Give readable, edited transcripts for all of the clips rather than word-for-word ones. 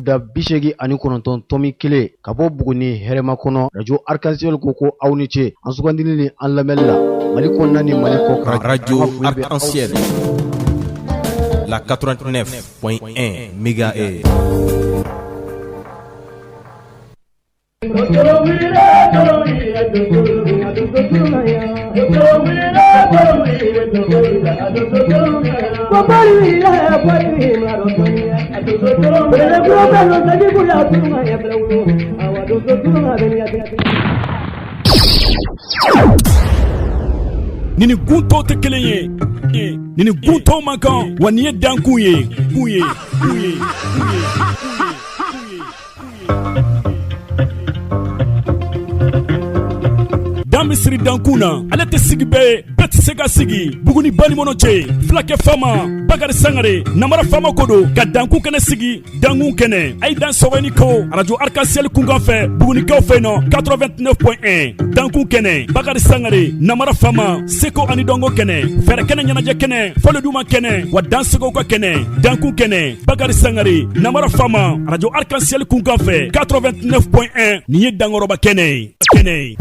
Da 89.1 ka bɔ Buguni hɛrɛma kɔnɔ, radio Arc-en-Ciel ko ko aw ni ce an sugandili ni an lamɛnli la Mali kɔnɔna ni Mali kɔ kan. Radio Arc-en-Ciel, la 89.1 mégahertz. Ni ni gun tɔw tɛ kelen ye, ni ni gun tɔw man kan, wa nin ye dankun ye, kun ye, kun ye, kun ye. Dan bɛ siri dankun na, ale tɛ sigi bɛɛ ye, bɛɛ tɛ se ka sigi. Buguni balimɔnɔ cɛ, fulakɛ faama Bakari Sangare, namara faama ko don ka dankun kɛnɛ sigi. Dankun kɛnɛ, a ye dan sɔgɔ ni ko arajo Arc-en-Ciel kunkan fɛ Bugunikaw fɛ nɔ 89.1. Dankun kɛnɛ, Bakari Sangare, namara faama, seko ani dɔnko kɛnɛ, fɛɛrɛ kɛnɛ, ɲɛnajɛ kɛnɛ, fɔlɔ kɛnɛ, wa dansegow ka kɛnɛ. Dankun kɛnɛ, Bakari Sangare, namara faama, arajo Arc-en-Ciel kunkan fɛ 89.1. Nin ye dankɔrɔba kɛnɛ ye, kɛnɛ ye.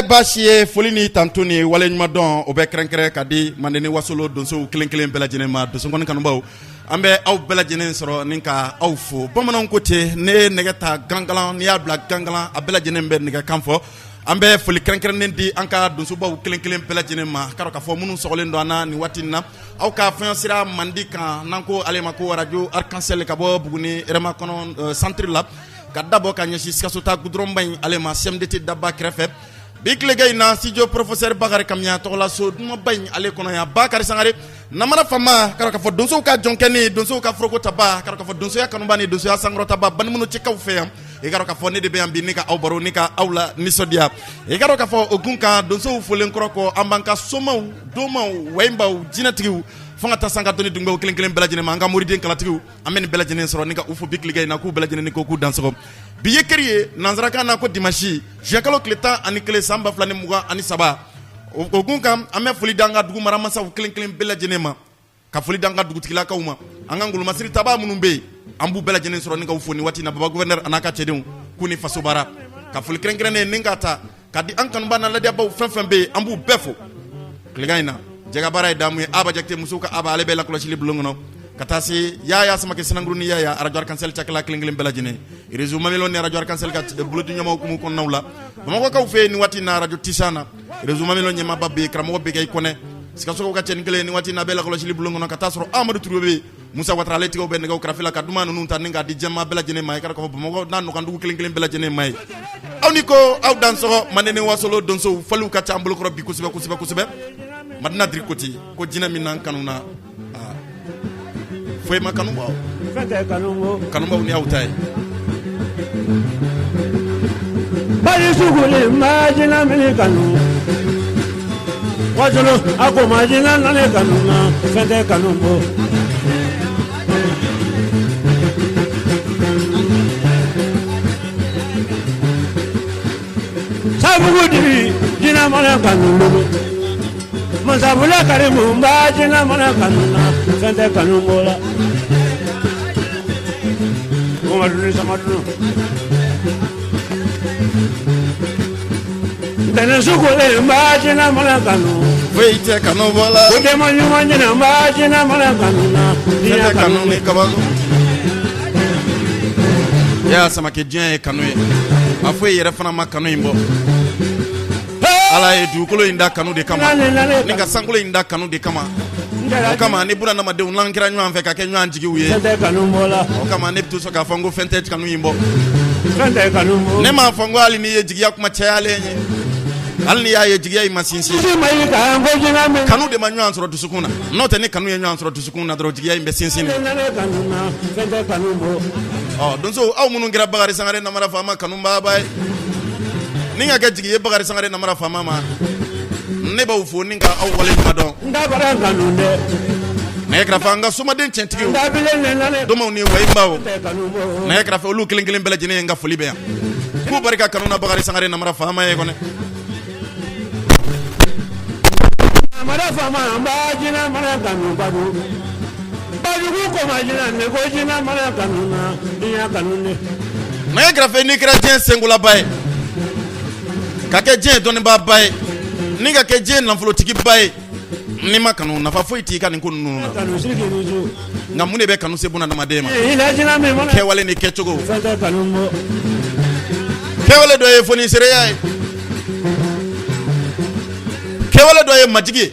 baasi ye. Foli ni tantu ni waleɲumandɔn, o bɛ kɛrɛnkɛrɛn ka di Manden ni Wasolo donsow kelen kelen bɛɛ lajɛlen ma. Donsonkɔni kanubaw, an bɛ aw bɛɛ lajɛlen sɔrɔ ni ka aw fo. Bamananw ko ten, ne ye nɛgɛ ta gangalan, n'i y'a bila gangalan, a bɛɛ lajɛlen bɛ nɛgɛ kan fɔ. An bɛ foli kɛrɛnkɛrɛnnen di an ka donsobaw kelen kelen bɛɛ lajɛlen ma, k'a dɔn k'a fɔ minnu sɔgɔlen don an na nin waati in na, aw ka fiɲɛ sira mandi kan, n'an ko ale ma ko arajo Arc-en-Ciel, ka bɔ Buguni Hɛrɛmakɔnɔ centre la, ka dabɔ ka ɲɛsin Sikaso ta gudɔrɔnba in ale ma, CMDT daba kɛrɛfɛ. Bi tilegan in na, studio professeur Bakari Kamiya tɔgɔlaso dumanba in ale kɔnɔ yan, Bakari Sangare namara fama, k'a dɔn k'a fɔ donsow ka jɔnkɛ ni donsow ka foroko taba, k'a dɔn k'a fɔ donsoya kanuba ni donsoya sankɔrɔtaba, banimunu cɛkaw fɛ yan. I k'a dɔn k'a fɔ ne de bɛ yan bi ni ka aw baro ni ka aw la nisɔndiya. I k'a dɔn k'a fɔ o kun kan, donsow folen kɔrɔ kɔ, an b'an ka somaw, domaw, wɛnbaw, jinɛtigiw, fo ka taa s'an ka dɔnni dungew kelen kelen bɛɛ lajɛlen ma, an ka moriden kalatigiw, an bɛ nin bɛɛ lajɛlen sɔrɔ ni ka u fo bi tilegan in na, k'u bɛɛ lajɛlen ni ko k'u dansɔgɔ. Bi ye kari ye, nansarakan na ko dimanche, juin kalo tile 11 san 2023. O kun kan, an bɛ foli d'an ka dugu maramasaw kelen kelen bɛɛ lajɛlen ma, ka foli d'an ka dugutigilakaw ma, an ka ngolomasiri tabaa minnu bɛ yen, an b'u bɛɛ lajɛlen sɔrɔ ni k'u fo nin waati na, baba gouverneur an'a ka cɛdenw, k'u ni faso baara. Ka foli kɛrɛnkɛrɛnnen ni ka ta ka di an kanuba n'a ladiyabaw fɛn fɛn bɛ yen, an b'u bɛɛ fo tilegan in na. Jɛkabaara ye damu ye. Aba Jakite, musow ka aba, ale bɛ lakɔlɔsili bulon kɔnɔ, ka taa se Yaya Samakɛ Sinankuru ni Yaya arajo Arc-en-Ciel cakɛla kelen kelen bɛɛ lajɛlen, réseau Mamelon ni arajo Arc-en-Ciel ka bolodiɲɔgɔnmaw hukumu kɔnɔnaw la, Bamakɔkaw fɛ yen nin waati in na, arajo Tisa na, réseau Mamelon ɲɛmaaba bɛ yen, karamɔgɔ bɛ kɛ i kɔnɛ, Sikasokaw ka cɛnin kelen nin waati in na, bɛ lakɔlɔsili bulon kɔnɔ, ka taa sɔrɔ Amadu Ture bɛ yen, Musa Watara, ale tigiw bɛ nɛgɛw karafe la ka duman ninnu ta ni k'a di jama bɛɛ lajɛlen ma. I k'a dɔn k'a fɔ Bamakɔ n'a nɔkandugu kelen kelen bɛɛ lajɛlen ma ye. Aw ni ko aw dansɔgɔ. Manden ni Wasolo donsow, faliw ka ca an bolokɔrɔ bi kosɛbɛ kosɛbɛ kosɛbɛ. Madina Dirikoti ko jinɛ min n'an kanu na, aa, foyi ma kanu bɔ. Fɛn tɛ kanu bɔ. Kanubaw ni aw ta ye. Bari suguli ma jinɛ mini kanu. Wasolo a ko ma jinɛ nane kanu na, fɛn tɛ kanu bɔ. Sabugu dibi jinɛ mana kanu bolo. Masabula karimu ba jinɛ mana kanu na, fɛn tɛ kanu bɔ la. Mamadu ni Samadu. Ntɛnɛn sukolen ba jinɛ mana kanu. Foyi tɛ kanu bɔ la. Ko dɛmɛ ɲuman ɲinɛ ba jinɛ mana kanu na. Fɛn tɛ kanu ni kabako. Yaya Samakɛ, diɲɛ ye kanu ye, a foyi yɛrɛ fana ma kanu in bɔ. Ala ye dugukolo in da kanu de kama, ni ka sankolo in da kanu de kama. O kama, ni buna adamadenw n'an kɛra ɲɔgɔn fɛ ka kɛ ɲɔgɔn jigiw ye, Fɛn tɛ kanu bɔ la. o kama ne bɛ to sɔn k'a fɔ n ko fɛn tɛ kanu in bɔ. Fɛn tɛ kanu bɔ. Ne m'a fɔ n ko hali n'i ye jigiya kuma cayalen ye, hali n'i y'a ye jigiya in ma sinsin, Sisi ma yi kan ko jinɛ min. kanu de ma ɲɔgɔn sɔrɔ dusukun na. N'o tɛ, ni kanu ye ɲɔgɔn sɔrɔ dusukun na dɔrɔn, jigiya in bɛ sinsin de. Nane kanu na, fɛn tɛ kanu bɔ. Ɔ donso, aw minnu kɛra Bakari Sangare namara faama kanubaaba ye, ni ka kɛ jigi ye Bakari Sangare namara faama ma, ne b'aw fo ni ka aw wale ɲuman dɔn. N ta bara kanu dɛ. Nɛgɛ kɛrɛfɛ, an ka somaden cɛntigiw, N ta bilen ne nane. domaw ni wayinbaw, Fɛn tɛ kanu bɔ. nɛgɛ kɛrɛfɛ, olu kelen kelen bɛɛ lajɛlen ye, n ka foli bɛ yan, k'u barika kanu na Bakari Sangare namara faama ye kɔnɛ. Amara faama ba jinɛ mana kanu badu. Bajugu ko ma jinɛ ne ko jinɛ mana kanu na, diɲɛ kanu ne. Nɛgɛ kɛrɛfɛ, n'i kɛra diɲɛ senkolaba ye, ka kɛ diɲɛ dɔnnibaaba ye, ni ka kɛ diɲɛ nafolotigiba ye, n'i ma kanu, nafa foyi t'i ka nin ko ninnu na. Kanu sigi ni su. Nka mun de bɛ kanu se buna adamaden ma? I la jinɛ min mana. Kɛwale ni kɛcogo. Fɛn tɛ kanu bɔ. Kɛwale dɔ ye fonisereya ye, kɛwale dɔ ye majigi ye.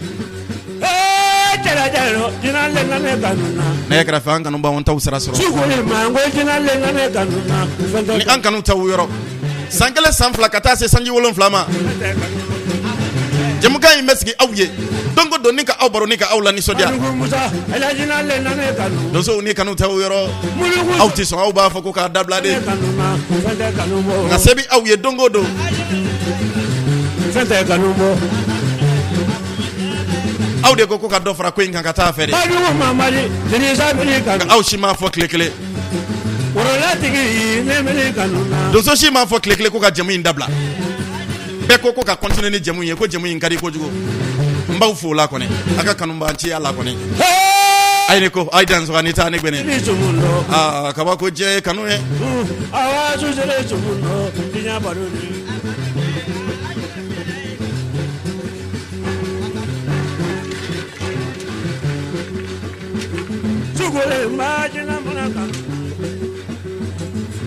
Ee cɛlajɛ jinɛ le nane kanu na. Nɛgɛ kɛrɛfɛ, an kanubaw, an t'aw sara sɔrɔ. Sukuli ma ko jinɛ le nane kanu na. Fɛn tɛ Ni an kanu t'aw yɔrɔ, san 1, san 2, ka taa se sanji 7 ma, jɛmukan in bɛ sigi aw ye don o don ni ka aw baro ni ka aw la nisɔndiya. Bajugu Musa i la jinɛ le nane kanu. Donsow, ni kanu t'aw yɔrɔ, Muluku aw tɛ sɔn, aw b'a fɔ ko k'a dabila de. kanu na, fɛn tɛ kanu bɔ. Nka se bɛ aw ye don o don. Fɛn tɛ kanu bɔ. Aw de ko ko ka dɔ fara ko in kan ka taa fɛ de. Bajugu Mamadi Dirisa bili kanu. Nka aw si m'a fɔ tile kelen. Worolatigi ne bili kanu na. Donso si m'a fɔ tile kelen ko ka jamu in dabila. Bɛɛ ko ko ka continuer ni jamu ye, ko jamu in ka di kojugu. N b'aw fo o la kɔni, a ka kanubanciya la kɔni. Ayi ni ko ayi dansɔgɔ ni taa ne gbɛnɛ. Ni sumun dɔ. Aa, kabako diɲɛ ye kanu ye. Awa susele sumun dɔ. Diɲɛ baro ni. Sugulen ma jinɛ mana kanu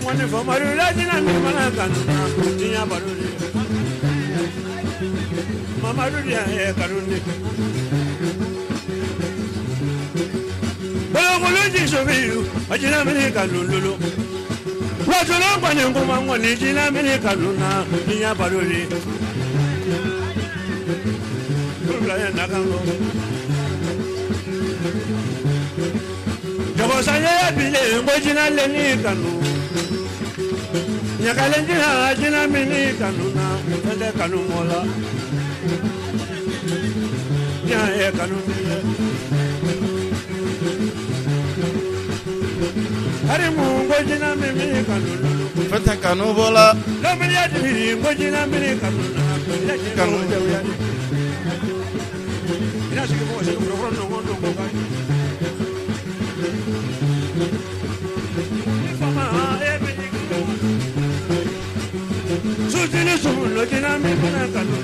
ŋɔni fɔ madu la jinɛ min mana kanu na diɲɛ baro de Mamadu de ye kanu de Bolokolo ji sobi a jinɛ min kanu lolo Wasolo ŋɔni kuma ŋɔni jinɛ min kanu na diɲɛ baro de Jagosanya bilen ko jinɛ lenni kanu ɲagalen jinɛ jinɛ min kanu na fɛn tɛ kanu mɔ la diɲɛ ye kanu ye hari mun ko jinɛ min kanu fɛn tɛ kanu bɔ la lɔbiliya dimi ko jinɛ min kanu na Kanu. Ina sigi mɔgɔ sigi fɔlɔ nɔgɔn don ko kan Fama e bɛ sutini sumu jinɛ min mana kanu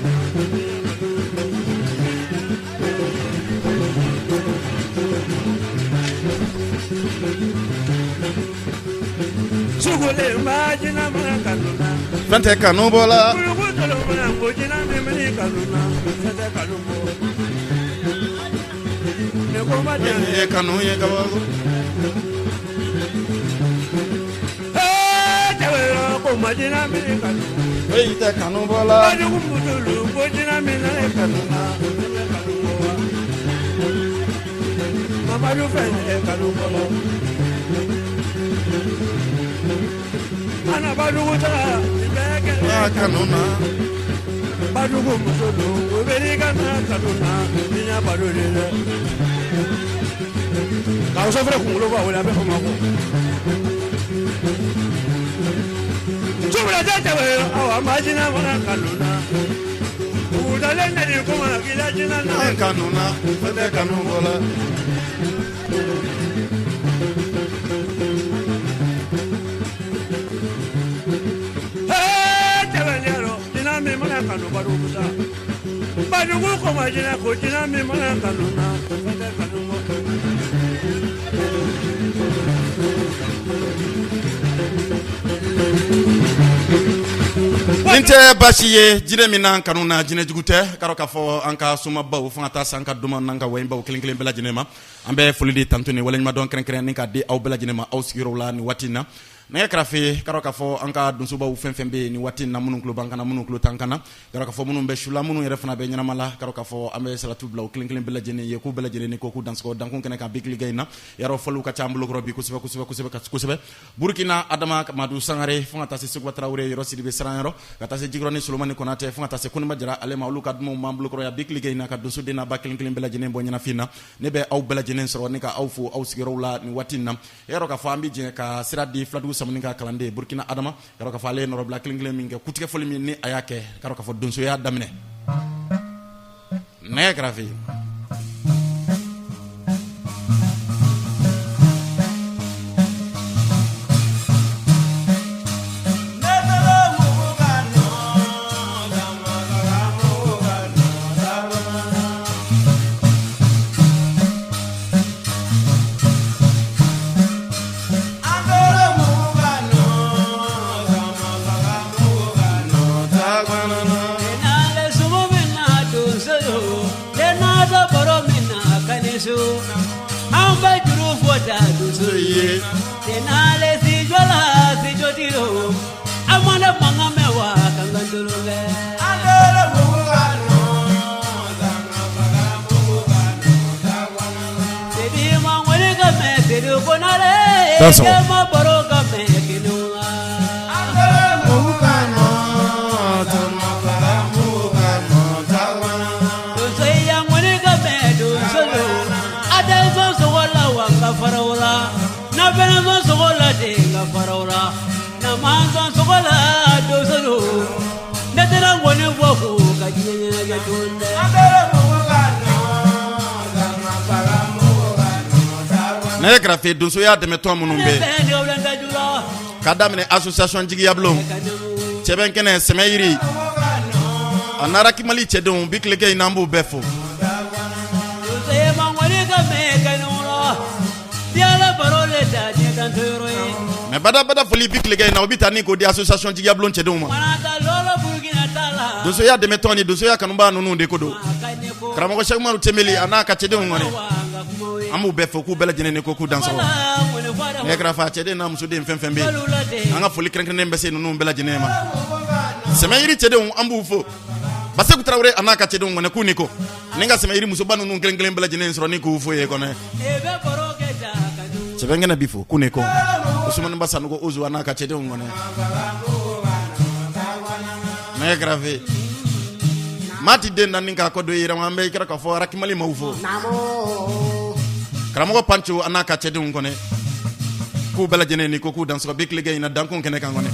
Sugulen ma jinɛ mana kanu na fɛn tɛ kanu bɔ la Kuluku tolo mana ko jinɛ min mana kanu na fɛn tɛ kanu bɔ Ne ko ma Nin diya ye kanu ye kabako Ee cɛwɛrɛ ko ma jinɛ min kanu eyi tɛ kanu bɔ la Bajugu musolu ko jinɛ min na kanu na fɛn tɛ kanu bɔ wa Mamadu fɛn tɛ kanu bɔ la Ana bajugu ta nin bɛɛ kɛlɛ n'a kanu na Bajugu musolu o bɛ n'i ka na kanu na diɲɛ baro de dɛ. K'aw sɔfɛrɛ kunkolo bɔ a wele a bɛ fɔ ma ko. Subila tɛ tɛmɛ awa ma jinɛ mana kanu na. Dugutalen nani kuma k'i la jinɛ na. n'a kanu na fɛn tɛ kanu bɔ la Hee tɛmɛniyarɔ jinɛ min mana kanu badugu sa. Badugu ko ma jinɛ ko jinɛ min mana kanu na. Fɛn tɛ kanu bɔ. Nin tɛ baasi ye jinɛ min n'an kanu na jinɛ jugu tɛ k'a dɔn k'a fɔ an ka somabaw fo ka taa se an ka duman n'an ka wayibaw kelen kelen bɛɛ lajɛlen ma an bɛ foli di tantu ni waleɲumandɔn kɛrɛnkɛrɛn ni k'a di aw bɛɛ lajɛlen ma aw sigiyɔrɔw la nin waati in na nɛgɛ karafe k'a dɔn k'a fɔ an ka donsobaw fɛn fɛn bɛ yen nin waati in na minnu tulo b'an kan na minnu tulo t'an kan na k'a dɔn k'a fɔ minnu bɛ su la minnu yɛrɛ fana bɛ ɲɛnama la k'a dɔn k'a fɔ an bɛ salatu bila u kelen kelen bɛɛ lajɛlen ye k'u bɛɛ lajɛlen ni ko k'u dansɔgɔ dankun kɛnɛ kan bi tilegan in na yarɔ fɔliw ka ca an bolokɔrɔ bi kosɛbɛ kosɛbɛ kosɛbɛ kosɛbɛ Burukina Adama Madu Sangare fo ka taa se Seguba Tarawele Yɔrɔ Sidibe Saranyɔrɔ ka taa se Jikɔrɔni Solomani Konatɛ fo ka taa se Koniba Jara ale ma olu ka dumanw b'an bolokɔrɔ yan bi tilegan in na ka donso den n'a ba kelen kelen bɛɛ lajɛlen bɔ ɲɛnafin na ne bɛ aw bɛɛ lajɛlen sɔrɔ ni ka aw fo aw sigiyɔrɔw la nin waati in na e y'a dɔn k'a fɔ an bɛ jɛ ka sira di Filadugu Samuni ka kalanden Burukina Adama k'a dɔn k'a fɔ ale ye nɔrɔbila kelen kelen min kɛ kutigɛ fɔli min ni a y'a kɛ k'a dɔn k'a fɔ donsoya daminɛ nɛgɛ karafe An bɛ juru fɔ da donso ye sijɔ la sijɔti an mana mankan mɛn wa ka bɛ ka mɛn konare ma baro ka mɛn kelen wa ka mɛn donso a tɛ sogo la wa ka fara la n'a fana ma sogo la den ka fara la n'a ma sɔn sogo la donso ne tɛna ŋɔni fɔ ko ka diɲɛ ɲɛnajɛ don dɛ. Nɛgɛ karafe donsoya dɛmɛtɔn minnu bɛ ka daminɛ association jigiyabulon cɛbɛn kɛnɛ sɛmɛyiri a narakimali cɛdenw bi tilegan in na an b'u bɛɛ fo. Yala Badabada foli bi tilegan in na, o bɛ taa ni k'o di association Jigiyabulon cɛdenw ma. Donsoya dɛmɛtɔn ni donsoya kanubaa ninnu de ko don. Karamɔgɔ Sɛki Umaru Tɛnbeli a n'a ka cɛdenw kɔni, an b'u bɛɛ fo k'u bɛɛ lajɛlen ni ko k'u dansɔgɔ. Nɛgɛ kɛrɛfɛ a cɛden n'a musoden fɛn fɛn bɛ yen, an ka foli kɛrɛnkɛrɛnnen bɛ se ninnu bɛɛ lajɛlen ma. Sɛmɛyiri cɛdenw, an b'u fo. Baseku Tarawele a n'a ka cɛdenw kɔni, k'u ni ko ni ka sɛmɛyiri musoba ninnu kelen kelen bɛɛ lajɛlen sɔrɔ ni k'u fo ye kɔnɔ. Sɛbɛn kɛnɛ bi fo k'u ni ko Usumani Ba Sanogo Ozu a n'a ka cɛdenw kɔnɔ. Nɛgɛ kɛrɛfɛ maa ti den naani k'a kɔ don i yɛrɛ ma. An bɛ i kɛra k'a fɔ Arakimali maaw fo. Karamɔgɔ Panco a n'a ka cɛdenw kɔnɔ, k'u bɛɛ lajɛlen ni ko k'u dansɔgɔ bi tilegan in na dankun kɛnɛ kan kɔnɔ.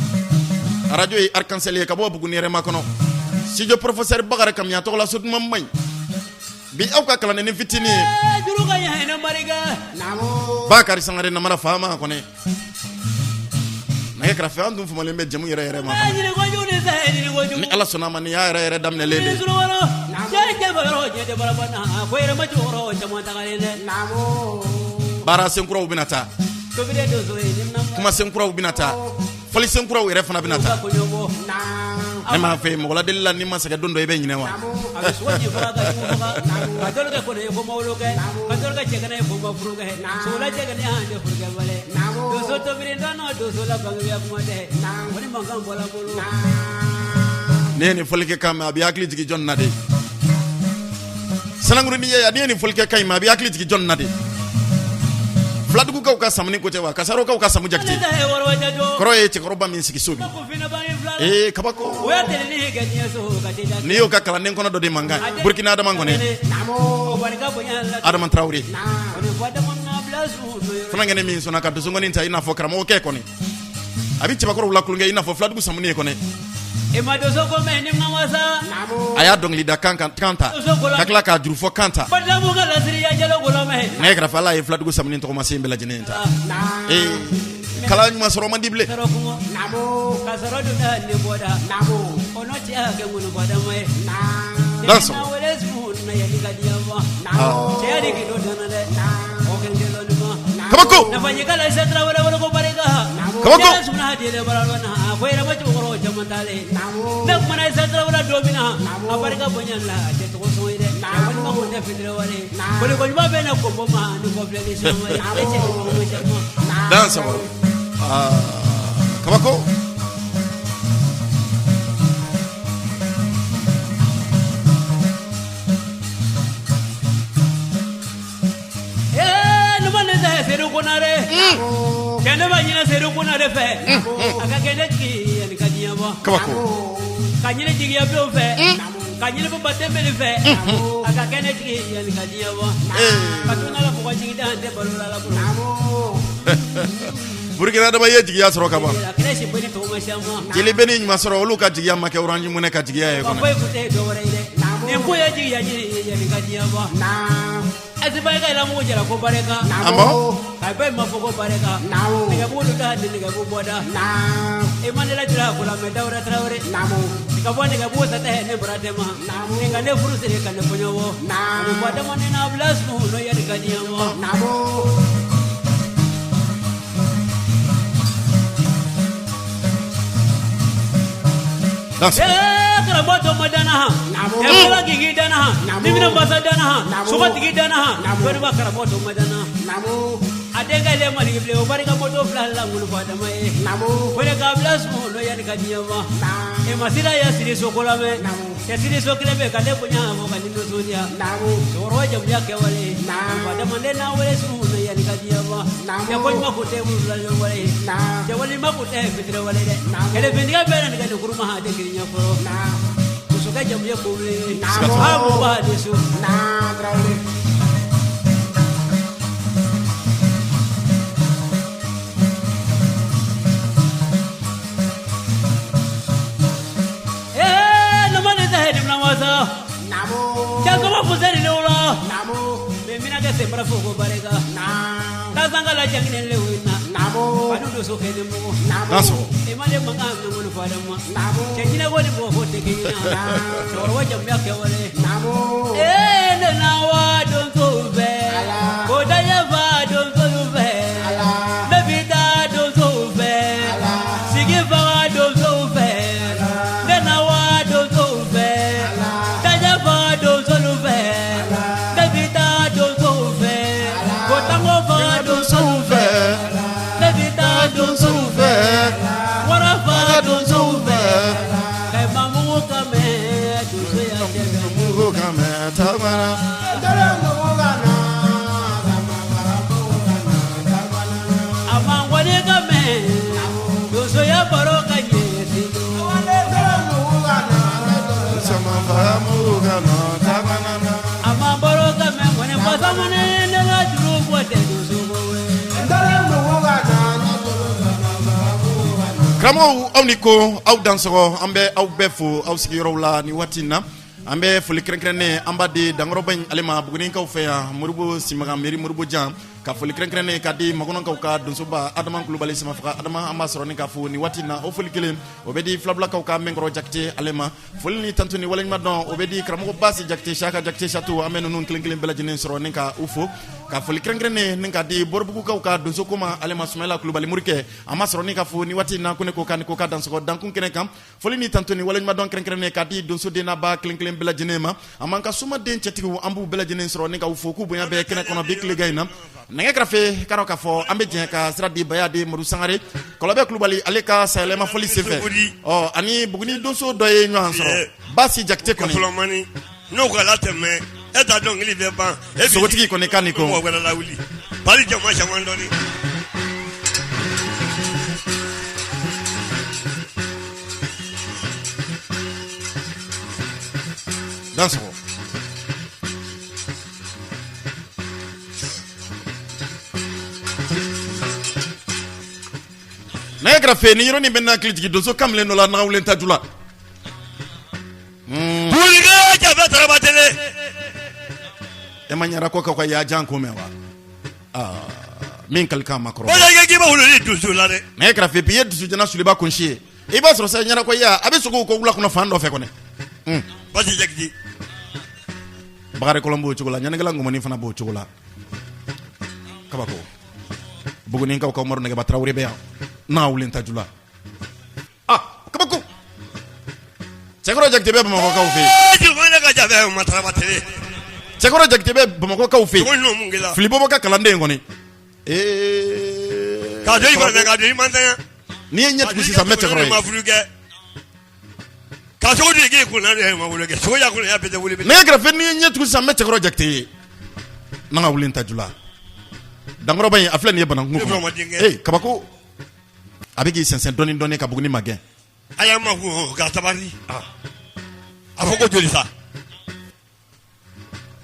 Arajo ye Arc-en-Ciel ye ka bɔ Buguni yɛrɛma kɔnɔ, studio professeur Bakari Kamiya tɔgɔla so duman man ɲi. Bi aw ka kalandennin fitinin ye Bakari Sangare Namara Faama kɔnɔ. Nɛgɛ kɛrɛfɛ an dun famalen bɛ jamu yɛrɛ yɛrɛ ma. Ni Ala sɔnna ma, nin y'a yɛrɛ yɛrɛ daminɛlen de. Baara senkuraw bɛna taa, kuma senkuraw bɛna taa, fɔli senkuraw yɛrɛ fana bɛna taa. Ne m'a fɛ mɔgɔ ladeli la, n'i ma sɛgɛn don dɔ i bɛ ɲinɛ wa. Ne ye nin fɔlikɛ kan mɛn, a bɛ hakili jigin jɔn na de? Sanankurunin ye, n'i ye nin fɔlikɛ kan in mɛn, a bɛ hakili jigin jɔn na de? Filadugukaw ka Samuni ko tɛ wa? Kasarokaw ka Samu Jakite kɔrɔ ye cɛkɔrɔba min sigi so bi, ee kabako. N'i y'o ka kalanden kɔnɔ dɔ de mankan, Burukina Adama kɔni, Adama Tarawele funankɛnin min sɔnna ka donsokɔni ta i n'a fɔ karamɔgɔkɛ kɔni, a bɛ cɛbakɔrɔw la tulonkɛ i n'a fɔ filadugu Samuni ye kɔni. A y'a dɔnkilida kan kan ta ka tila k'a jurufɔ kan ta. Nɛgɛ kɛrɛfɛ Ala ye filadugu Samuni tɔgɔmasen bɛɛ lajɛlen ta. Ee, kalan ɲuman sɔrɔ man di bilen. Kabako kabako. Dan sɔgɔ kabako. Cɛ ne b'a ɲini Sedu Konare fɛ, a ka kɛ ne jigi yanni ka diɲɛ bɔ. Kabako. Ka ɲini jigiya bulon fɛ, ka ɲini Baba Tɛnbeli fɛ, a ka kɛ ne jigi yanni ka diɲɛ bɔ. Ka tun la mɔgɔ jigi dan tɛ balo la bolo. Burukina Adama ye jigiya sɔrɔ ka ban. A kɛra si bɔ ni tɔgɔ ma siya ma. Jeli bɛ ni ɲuman sɔrɔ, olu ka jigiya ma kɛ Orange Money ka jigiya ye Ka kɔnɔ. foyi kun tɛ dɔ wɛrɛ ye dɛ. Nin ko ye jigiya ɲini yanni ka diɲɛ bɔ. Asiba ka lamugu jara ko barika. Ah bon? Ka bɛɛ ma fɔ ko barika. Nɛgɛbugu dun da ni nɛgɛbugu bɔda. I ma ne lajira ko la mɛ Dawuda Tarawele. I ka bɔ nɛgɛbugu sa tɛ ne bara tɛ ma. Ni ka ne furu siri ka ne kɔɲɔbɔ. Ani fɔ dama ni na bila sun n'o yanni ka diɲɛ bɔ. Dan sɔgɔ. Ee karamɔgɔ tɔ ma danna han. Ɛfɔlɔ k'i danna han. Ni minɛ masa danna han. Sobatigi danna han. Dɔnniba karamɔgɔ tɔ ma danna. A denkɛ le Maliki bilen o barika moto fila la ŋunu fɔ dama ye. O de k'a bila sun n'o yanni ka diɲɛ bɔ. E ma sira ya siri so ko la mɛ. Cɛ siri so kelen bɛ ka ne bonya fɔ ka ni nisɔndiya. Cɛkɔrɔba jamuya kɛwale. Fa dama ne n'a wele sun n'o yanni ka diɲɛ bɔ. Cɛ ko ɲuman ko tɛ wulula wale. Cɛ walima ko tɛ fitiri wale dɛ. Kɛlɛfɛntigi bɛɛ na nɛgɛ ni kuruma ha tɛ girin ɲɛ fɔlɔ. Musokɛ jamu ye ko wele. A mo b'a de so. Ee nama ne tɛ hɛrɛ wasa. Jakɔrɔ fuseni ne wolo. Mɛ mina kɛ senbara fo ko barika. Kasanga la jangine le wina. Adu do so kene mo. Dan sɔgɔ. E ma le mankan mɛ ŋɔni fɔ ma. Cɛ jinɛ ko ni mɔgɔ ko tɛ kelen ye. Cɛkɔrɔba jamuya kɛwale. Ee ne na wa donsow fɛ. Ko da yafa donsow fɛ. Ne bɛ taa donsow fɛ. kan mɛn tagbana. A ma ŋɔni kan mɛn donsoya baro ka ɲɛ sido. Sama fara mugu kan mɛn tagbana. A ma baro kan mɛn ŋɔni fasamani ne ka juru bɔ tɛ donso ko ye. Karamɔgɔw aw ni ko aw dansɔgɔ an bɛ aw bɛɛ fo aw sigiyɔrɔw la nin waati in na an bɛ foli kɛrɛnkɛrɛnnen an b'a di dankɔrɔba in ale ma bugunikaw fɛ yan moribo simaga meri moribo jan ka foli kɛrɛnkɛrɛnnen ka di makɔnɔkaw ka donsoba adama kulubali samafaga adama an b'a sɔrɔ ni ka fo nin waati in na o foli kelen o bɛ di filabulakaw ka mɛnkɔrɔ jakite ale ma foli ni tantu ni waleɲuman dɔn o bɛ di karamɔgɔ basi jakite saka jakite satu an bɛ ninnu kelen kelen bɛɛ lajɛlen sɔrɔ ni ka u fo ka foli kɛrɛnkɛrɛnnen ni ka di bɔribugukaw ka donso koma ale ma sumayila kulubali morikɛ an b'a sɔrɔ ni ka fo ni waati in na ko ne ko k'a ni ko k'a dansɔgɔ dankun kɛnɛ kan foli ni tantu ni waleɲuman dɔn kɛrɛnkɛrɛnnen ka di donsoden naba kelen kelen bɛɛ lajɛlen ma an b'an ka somaden cɛtigiw an b'u bɛɛ lajɛlen sɔrɔ ni ka u fo k'u bonya bɛɛ kɛnɛ kɔnɔ bi tilegan in na nɛgɛ kɛrɛfɛ k'a dɔn k'a fɔ an bɛ jɛ ka sira di baya de madu sangare kɔlɔbɛ kulubali ale ka sayɛlɛma fɔli senfɛ ɔ ani buguni donso dɔ ye ɲɔgɔn sɔrɔ basi jakite kɔni n'o ko ala tɛmɛ e t'a dɔnkili bɛ ban e sogotigi kɔni kan ni ko mɔgɔ wɛrɛ lawuli pali jama caman dɔɔni dansɔgɔ nɛgɛ kɛrɛfɛ ni yɔrɔnin bɛ n hakili jigin donso kamalen dɔ la nagawulen taju la E ma ɲɛra ko ka yaa jan ko mɛn wa min kalikan ma kɔrɔ dusu la dɛ nɛgɛ kɛrɛfɛ bi ye dusujana suliba kunsi ye i b'a sɔrɔ sa ɲɛnakɔ ya a bɛ sogow ko wula kɔnɔ fan dɔ fɛ kɔni basi jakite bakari kɔlɔn b'o cogo la ɲanikɛla ŋɔmɔni fana b'o cogo la kabako bugunikaw ka umaru nɛgɛba tarawele bɛ yan n'a wulen taju la ah kabako cɛkɔrɔ jakite bɛ bamakɔkaw fɛ yen cɛkɔrɔ jakite bɛ bamakɔkaw fɛ yen filibɔbɔ ka kalanden kɔni ee k'a don i kɔrɔ k'a don i mantanya n'i ye ɲɛ tugun sisan n bɛ cɛkɔrɔ ye ka sogo dun k'i kun na ma wolo kɛ sogo y'a kun ya bɛɛ tɛ wuli nɛgɛ kɛrɛfɛ n'i ye ɲɛ tugun sisan n bɛ cɛkɔrɔ jakite ye n'an ka wuli ta jula dankɔrɔba in a filɛ nin ye banankun kɔnɔ ee kabako a bɛ k'i sɛnsɛn dɔɔni dɔɔni ka buguni magɛn a y'a makun ka sabali a fɔ ko joli sa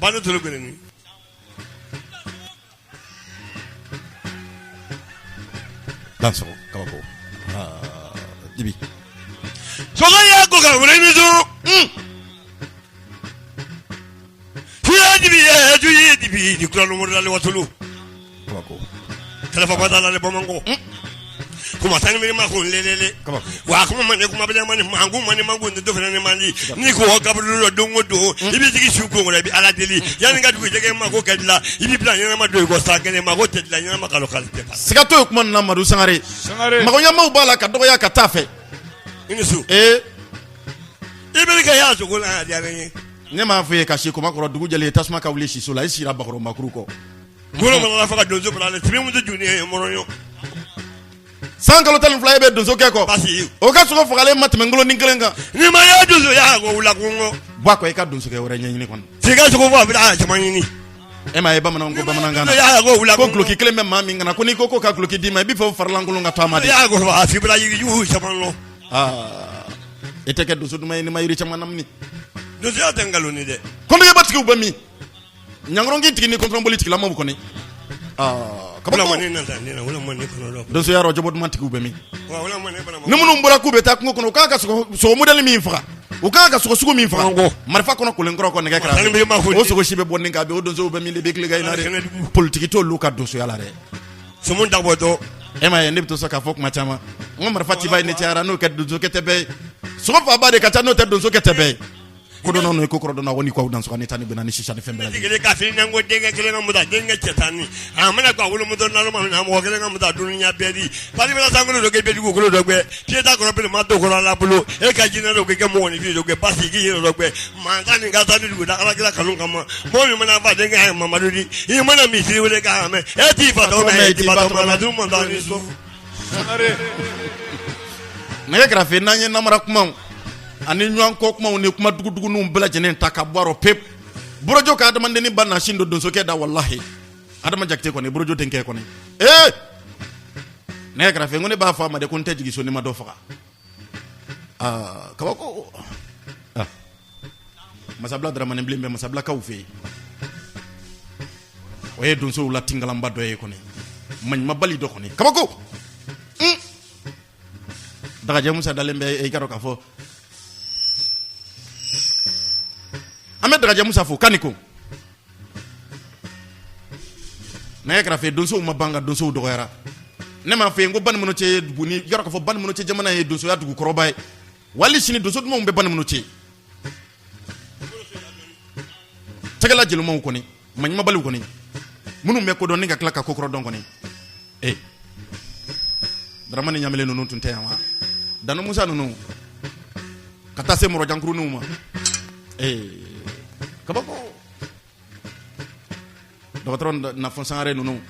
ba ne tolo gɛlɛn dansɔgɔ kabako dibi sogo y'a ko ka wele ni sun tuya dibi ye ju ye dibi ni kura numudali watulu kabako kɛlɛfa bada la bamakɔ kuma tan ni ma ko lelele wa kuma man kuma bɛ man manku man manku ni dɔ fana ni man di n'i ko kaburu dɔ don o don i bɛ sigi su ko i bɛ ala deli yanni ka dugu jɛ ma ko kɛ dilan i bɛ bila ɲɛnama don i kɔ san kelen ma ko tɛ dilan ɲɛnama kalo kalo tɛ siga t'o kuma nin na Madu Sangare magoɲɛmaw b'a la ka dɔgɔya ka taa fɛ i ni su ee i bɛ ka y'a sogo la a diyara n ye ne m'a fɔ i ye ka si koma kɔrɔ dugu jɛlen tasuma ka wuli siso la i sira bakɔrɔnbakuru kɔ Golo mana faga donso bila ale tibi muso juni ye mɔrɔɲɔ san kalo 12 e bɛ donsokɛ kɔ basi o ka sogo fagalen ma tɛmɛ nkolonin kelen kan ni ma ye donso y'a ko wula kungo bɔ a kɔ i ka donsokɛ wɛrɛ ɲɛɲini kɔni t'i ka sogo fɔ a bɛ a caman ɲini e m'a ye bamananw ko bamanankan na y'a ko wula ko duloki kelen bɛ maa min kan na ko n'i ko ko ka duloki d'i ma i b'i fɛ o farilankolon ka to a ma de y'a ko a fibra yirijugu caman lɔ aa e tɛ kɛ donso duman ye n'i ma yiri caman lamini donsoya tɛ nkalon ni dɛ kɔntigɛbatigiw bɛ min ɲankɔrɔnkin tigi ni kɔntɔnboli tigilamaw kɔni aa kabako donsoya rɔ jɔbɔ duman tigiw bɛ min ni minnu bɔra k'u bɛ taa kungo kɔnɔ u kan ka sogo modèle min faga u kan ka sogo sugu min faga marifa kɔnɔ kolenkɔrɔ kɔ nɛgɛ kɛrɛfɛ o sogo si bɛ bɔ nin kan bi o donsow bɛ min de bɛ tile in na dɛ politiki t'olu ka donsoya la dɛ sumu dabɔ dɔ e m'a ye ne bɛ to sa k'a fɔ kuma caman n ko marifa ciba ye ne cayara n'o kɛ donsokɛ tɛ bɛɛ ye sogo faaba de ka ca n'o tɛ donsokɛ tɛ bɛɛ ye kodɔnnaw ni kokɔrɔdɔnnaw ko ni ko aw dansɔgɔ ni tan ni bɛnna ni sisa ni fɛn bɛɛ lajɛlen. Ka fini ko denkɛ kelen ka muta denkɛ cɛ tan ni a mana ka wolomuso naloma minɛ mɔgɔ kelen ka muta dunuya bɛɛ di pari bɛna sankolo dɔ kɛ bɛ dugukolo dɔ gbɛ fiye t'a kɔrɔ bere ma to kɔrɔ ala bolo e ka jinɛ dɔ kɛ kɛ mɔgɔninfin dɔ kɛ basi k'i yɛrɛ dɔ gbɛ mansa ni ka taa ni dugu da ala kira kanu kama mɔgɔ min mana fa denkɛ ye mamadu di i mana misiri wele k'a mɛn e t'i fa tɔgɔ mɛn e t'i ba tɔgɔ mɛn dun man taa ni so. Nɛgɛ kɛrɛfɛ n'an ye namara kumaw Ani ɲɔgɔn kɔ kumaw ni kuma duguduguninw bɛɛ lajɛlen ta ka bɔ a rɔ pewu. Borojo ka adamadennin ba na sin don donsokɛ da walahi. Adama Jakite kɔni borojo denkɛ kɔni. Ee! Nɛgɛ kɛrɛfɛ ko ne b'a fɔ a ma de ko n tɛ jigin so ni ma dɔ faga. Aa kabako. Ah. Masabila Daramani bilen bɛ masabilakaw fɛ yen. O ye donsow la tinkalanba dɔ ye kɔni. Maɲumabali dɔ kɔni. Kabako. Un! Dagajɛ Musa dalen bɛ i ka dɔn k'a fɔ an bɛ Dagajɛ Musa fo k'a ni ko. Nɛgɛ kɛrɛfɛ donsow ma ban nka donsow dɔgɔyara. Ne m'a fɔ ye ko Banikɔnɔ cɛ Buguni yɔrɔ k'a fɔ Banikɔnɔ cɛ jamana ye donsoya dugu kɔrɔba ye. Wali sini donso dumanw bɛ Banikɔnɔ cɛ. Tɛgɛla jelimaw kɔni, maɲumabaliw kɔni, minnu bɛ ko dɔn ni ka tila ka ko kɔrɔ dɔn kɔni. Ee Daramani Ɲamele ninnu tun tɛ yan wa? Danu Musa ninnu ka taa se Mɔrɔjankuruninw ma. Ee kabako. Dɔgɔtɔrɔ Nafɔn Sangare ninnu.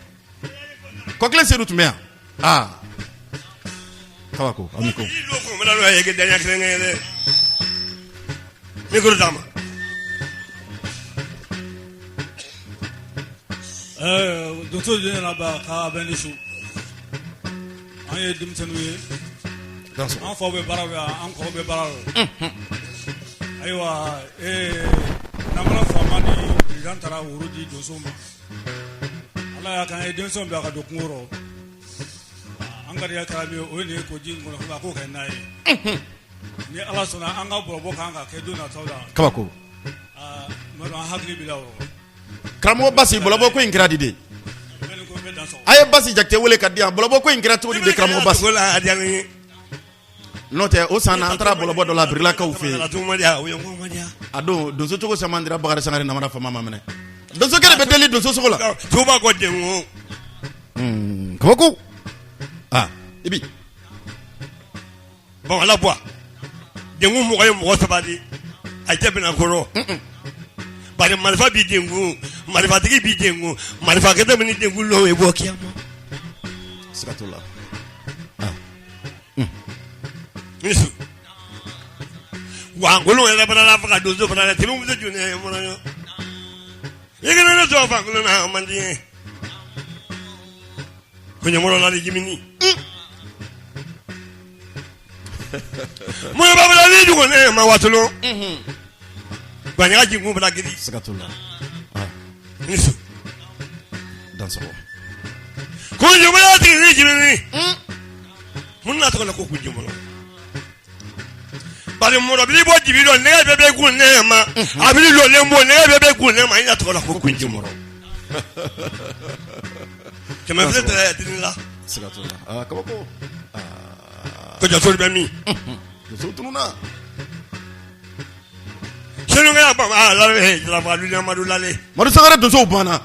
Kɔkile Sedu tun bɛ yan. Aa kabako aw ni ko. Micro d'a ma. Donso den nana ba k'a bɛ ni su an ye denmisɛnninw ye an faw bɛ baara la an kɔrɔw bɛ baara la ayiwa namara faama ni président taara woro di donsow ma ala y'a k'an ye denmisɛnw bila ka don kungo rɔ an garijɛgɛ kɛra min ye o ye nin ye koji in kɔnɔ a k'o kɛ n'a ye ni ala sɔnna an ka bɔlɔbɔ kan ka kɛ don nataw la kabako an hakili b'i la o karamɔgɔ basi bɔlɔbɔ ko in kɛra di de a ye basi jakite wele ka di yan bɔlɔbɔ ko in kɛra cogo di de karamɔgɔ basi n'o tɛ o san na an taara bɔlɔbɔ dɔ la birilakaw fɛ yen a don donso cogo caman dira bakari sangare namara faama ma minɛ donsokɛ de bɛ deli donso sogo la tuba ko den kabako aa i bi bon ala bɔ denkun mɔgɔ ye mɔgɔ saba di a tɛ bɛna kɔrɔ bari marifa b'i denkun marifatigi b'i denkun marifakɛ bɛ ni denkun lɔ ye bɔ kiyama siga t'o la ni su wa ngolo yɛrɛ bana la faga donso fana la tɛmɛ muso jumɛn ye fana i kana ne sɔrɔ fangolo na man di ye ko ɲamɔgɔ la ni jimini mun b'a ni dugu ne ma wasolon gbaɲaga jinkun fana gidi siga t'o la ni su dansɔgɔ ko ɲamɔgɔ tigi ni jimini mun na tɔgɔ la ko kun jɛmɔgɔ bari mɔrɔ bɔ dibi dɔ nɛgɛ bɛɛ bɛ kun ne ma a bɛ lɔlen bɔ nɛgɛ bɛɛ bɛ kun ne ma i na tɔgɔ la ko kun jɛmɔgɔ 500 tɛ dimi la siga t'o la aa kabako ko jaso bɛ min donso tununna senukɛya ba la jarafa amadu lale madu sangare donsow banna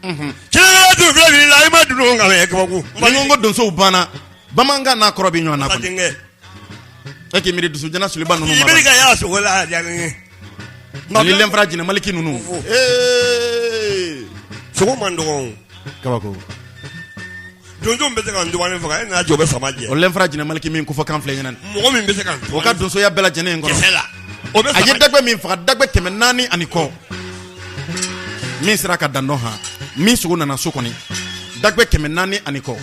cɛkɛla tun filɛ wulila i ma dunun ka mɛn kabako ni ko donsow banna bamanankan n'a kɔrɔ bɛ ɲɔgɔn na kɔni denkɛ e k'i miiri dusujana suliba ninnu i bɛ ka y'a sogo la a diyara n ye ani lɛnfara jinɛ maliki ninnu ee sogo man dɔgɔ kabako donso bɛ se ka n dɔgɔnin faga e n'a jɔ bɛ sama jɛ o lɛnfara jinɛ maliki min kofɔ kan filɛ ɲɛna mɔgɔ min bɛ se ka o ka donsoya bɛɛ lajɛlen in kɔnɔ kisɛ la o bɛ a ye dagbɛ min faga dagbɛ 400 ani kɔ min sera ka dan dɔn han min sogo nana so kɔni dagbɛ 400 ani kɔ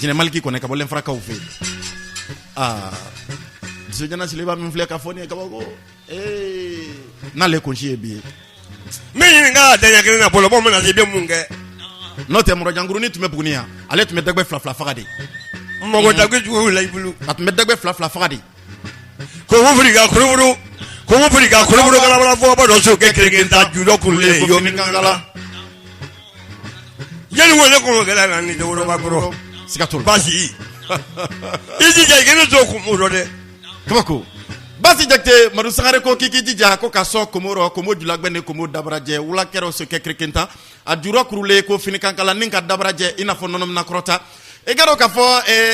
jinɛ maliki kɔni ka bɔ lɛnfarakaw fɛ yen aa dusujana siliba min filɛ ka fɔ nin ye kabako ee n'ale kunsi ye bi ye n bɛ ɲininka a daɲɛ kelen na bɔlɔbɔ mana se i bɛ mun kɛ n'o tɛ mɔrɔjankurunin tun bɛ Buguni yan ale tun bɛ dagbɛ fila fila faga de mɔgɔ dagbɛ jugu la i bolo a tun bɛ dagbɛ fila fila faga de ko fili ka kolobolo ko fili ka kolobolo kalabala fɔ ba dɔ so kɛ kelen ta ju dɔ kurulen yo min kankala yali wele ko kɛlɛ na ni dawuba kɔrɔ siga t'o la basi i jija i kana to kun dɔ dɛ kabako basi jakite madu sangare ko k'i k'i jija ko ka sɔn komo rɔ komo julagbɛ ni komo dabarajɛ wulakɛrɛ sokɛ kerekentan a jurɔ kurulen ko finikankala ni ka dabarajɛ i n'a fɔ nɔnɔmina kɔrɔta i ka dɔn k'a fɔ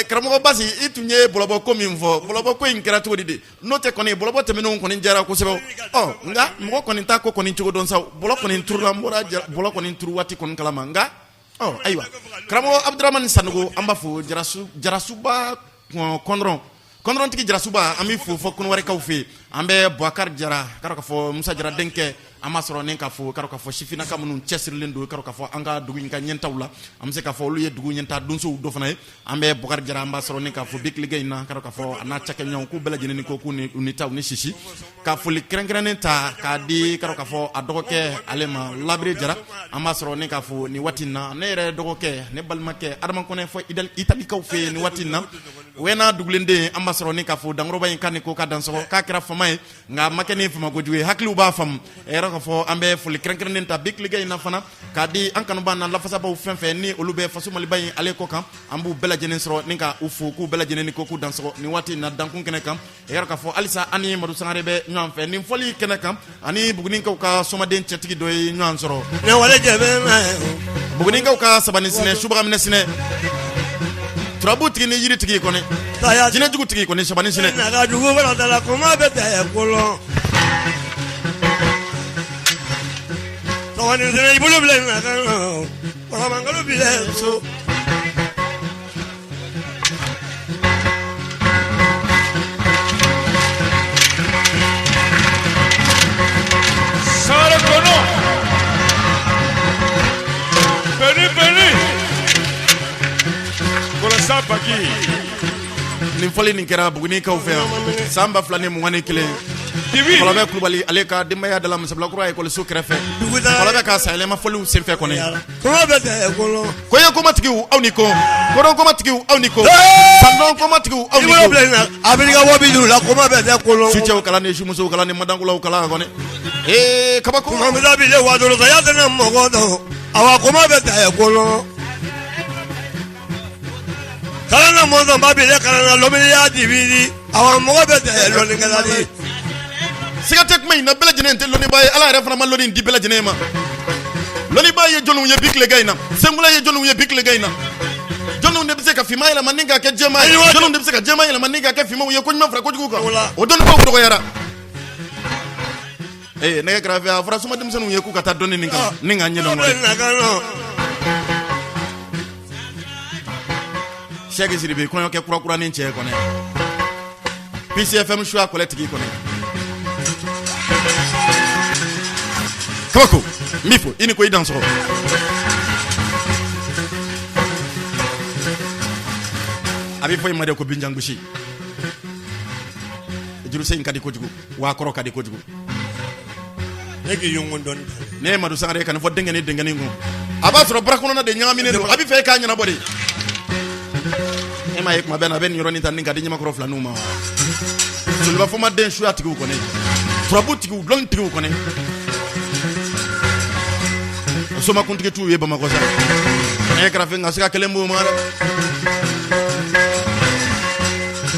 karamɔgɔ basi i tun ye bɔlɔbɔ ko min fɔ bɔlɔbɔ ko in kɛra cogo di de n'o tɛ kɔni bɔlɔbɔ tɛmɛnenw kɔni jɛra kosɛbɛ ɔ nka mɔgɔ kɔni t'a ko kɔni cogo dɔn sa bɔlɔ kɔni turula n bɔra bɔlɔ kɔni turu waati kɔni kalama nka ɔ ayiwa karamɔgɔ abudramani sanogo an b'a fo jarasuba kɔndɔrɔn Kɔntɔntigi Jarasuba, an b'i fo fɔ Kɔnɔwarikaw fɛ yen. An bɛ Bubakari Jara, k'a dɔn k'a fɔ Musa Jara denkɛ, an b'a sɔrɔ ni k'a fo, k'a dɔn k'a fɔ sifinnaka minnu cɛsirilen don, k'a dɔn k'a fɔ an ka dugu in ka ɲɛtaaw la, an bɛ se k'a fɔ olu ye dugu ɲɛtaa donsow dɔ fana ye. An bɛ Bubakari Jara, an b'a sɔrɔ ni k'a fo bi tilegan in na, k'a dɔn k'a fɔ a n'a cakɛɲɔgɔnw k'u bɛɛ lajɛlen ni ko k'u ni u ni ta u ni sisi, ka foli kɛrɛnkɛrɛnnen ta k'a di, k'a dɔn k'a fɔ a dɔgɔkɛ ale ma, Labire Jara, an b'a sɔrɔ ni k'a fo nin waati in na. Ne yɛrɛ dɔgɔkɛ, ne balimakɛ Adama Kɔnɛ fɔ Italikaw fɛ yen nin waati in na, wɛna dugulenden, an b'a sɔrɔ ni k'a fo dankɔrɔba in k'a ni ko k'a dansɔgɔ, k'a kɛra fama ye nka a ma kɛ ni fama kojugu ye, hakiliw b'a faamu. Yɛrɛ k'a fɔ an bɛ foli kɛrɛnkɛrɛnnen ta bi tilegan in na fana k'a di an kanubaa n'an lafasabaw fɛn fɛn ni olu bɛ faso Maliba in ale kɔ kan, an b'u bɛɛ lajɛlen sɔrɔ ni ka u fo k'u bɛɛ lajɛlen ni ko k'u dansɔgɔ nin waati in na dankun kɛnɛ kan. Yɛrɛ k'a fɔ halisa an ni Madu Sangare bɛ ɲɔgɔn fɛ nin fɔli kɛnɛ kan, ani Bugunikaw ka somaden cɛtigi dɔ ye ɲɔgɔn sɔrɔ, Bugunikaw ka sabani sinɛ, subaga minɛ sinɛ, turabu tigi ni yiri tigi kɔni, jinɛjugu tigi kɔni, sabani sinɛ. Bolo so. Sangare kɔnɔ beni beni kɔlɔsa baki. Nin fɔli nin kɛra Bugunikaw fɛ yan san 2021. Kɔlɔbɛ Kulubali ale ka denbaya da la Masabilakura ekɔliso kɛrɛfɛ, Kɔlɔbɛ ka sanyɛlɛma fɔliw senfɛ kɔni. Koye komatigiw aw ni ko, kodɔn komatigiw aw ni ko, sandɔn komatigiw aw ni ko. A bɛ ka wa 50 la koma bɛ tɛ kolon. Sucɛw kala ni sumusow kala ni madankulaw kala kɔni, ee kabako. Bi wa duuru ya tɛ mɔgɔ dɔn, awa koma bɛ tɛ kolon. Kalan na mɔzɔn ba bi kalan na lɔnniya dibiri, awa mɔgɔ bɛ tɛ lɔnnikɛla di. Siga tɛ kuma in na, bɛɛ lajɛlen tɛ lɔnnibaa ye. Ala yɛrɛ fana ma lɔnni di bɛɛ lajɛlen ma. Lɔnnibaa ye jɔnniw ye bi tilegan in na? Senkula ye jɔnniw ye bi tilegan in na? Jɔnniw de bɛ se ka finman yɛlɛma ni k'a kɛ jɛman ye? Jɔnniw de bɛ se ka jɛman yɛlɛma ni k'a kɛ finmanw ye? Ko ɲuman fara kojugu kan, o dɔnnibaaw dɔgɔyara. Ee nɛgɛ kɛrɛfɛ, a fɔra soma denmisɛnninw ye k'u ka taa dɔnni nin kan ni k'a ɲɛdɔn. Sɛki Sidibe, kɔɲɔkɛ kurakuranin cɛ kɔnɛ, PCFM suya kɔlɛtigi kɔnɛ, kabako, n b'i fo, i ni ko, i dansɔgɔ. A bɛ fɔ i ma de ko binjangosi. Jurusen in ka di kojugu wa kɔrɔ ka di kojugu. Ne k'i yɔngɔn dɔɔni. Ne ye Madu Sangare, ka nin fɔ denkɛnin denkɛnin kun, a b'a sɔrɔ bara kɔnɔna de ɲagaminen don, a bɛ fɛ e k'a ɲɛnabɔ de. E m'a ye kuma bɛɛ na, a bɛ nin yɔrɔnin ta ni ka di ɲamakɔrɔ filaninw ma wa. Joliba fɔma den suya tigiw kɔni, turabu tigiw, dɔnni tigiw kɔni, somakuntigi t'u ye Bamakɔ sa. Ne kɛrɛfɛ nka siga kelen b'o ma dɛ.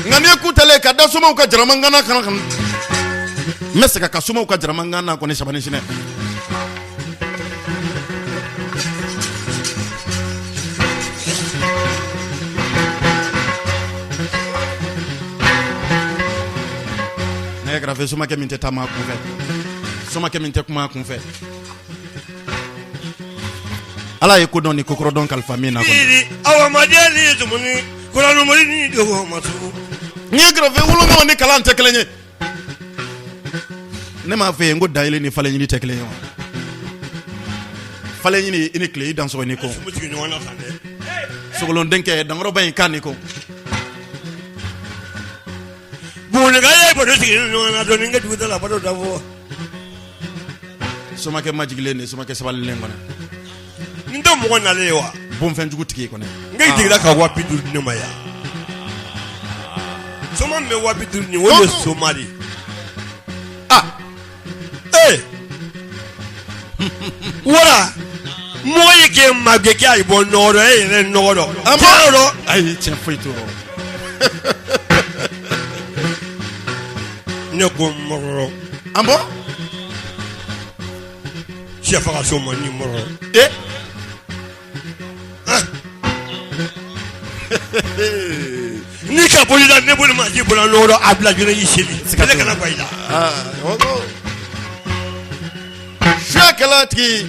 Nka n'i ye ku talen ka da somaw ka jaramangan kan kan, n bɛ segin ka somaw ka jaramangan na kɔni, sabani sinɛ. Nɛgɛ kɛrɛfɛ, somakɛ min tɛ taama kunfɛ, somakɛ min tɛ kuma kunfɛ, Ala ye kodɔn ni kokɔrɔdɔn kalifa min na kɔni. Awa ma ni dumuni kuranmori ni dogo ma N'i ye kɛrɛfɛ wolomaw ni kalan tɛ kelen ye. Ne m'a fɛ yen ko dayɛlɛ ni falen ɲini tɛ kelen ye wa? Falen ɲini, i ni tile, i dansɔgɔ, i ni ko. Sogolon denkɛ dankɔrɔba in k'a ni ko. Bugunika ye baro sigi ɲɔgɔn na dɔɔni kɛ dugu la baro da fɔ. Somakɛ majigilen de, somakɛ sabalilen kɔnɔ. N tɛ mɔgɔ nalen ye wa? Bonfɛnjugu tigi kɔnɔ. N k'i jiginna ka 50 000 di ne ma yan. Soma min bɛ 50 000 di, o de ye soma de ye. Ah! Ee! Wara mɔgɔ ye k'e magɛn k'e y'i bɔ nɔgɔ dɔ, e yɛrɛ nɔgɔ dɔ. Tiɲɛ don. Ayi, tiɲɛ foyi t'o rɔ. Ne ko mɔrɔ. An bɔ? Sɛfaga soma ni mɔrɔ. E! N'i ka boli la, ne bolo ma ji bɔra nɔgɔ dɔ, a bila joona i seli. Ne kana bɔ i la. Suya kɛlɛ tigi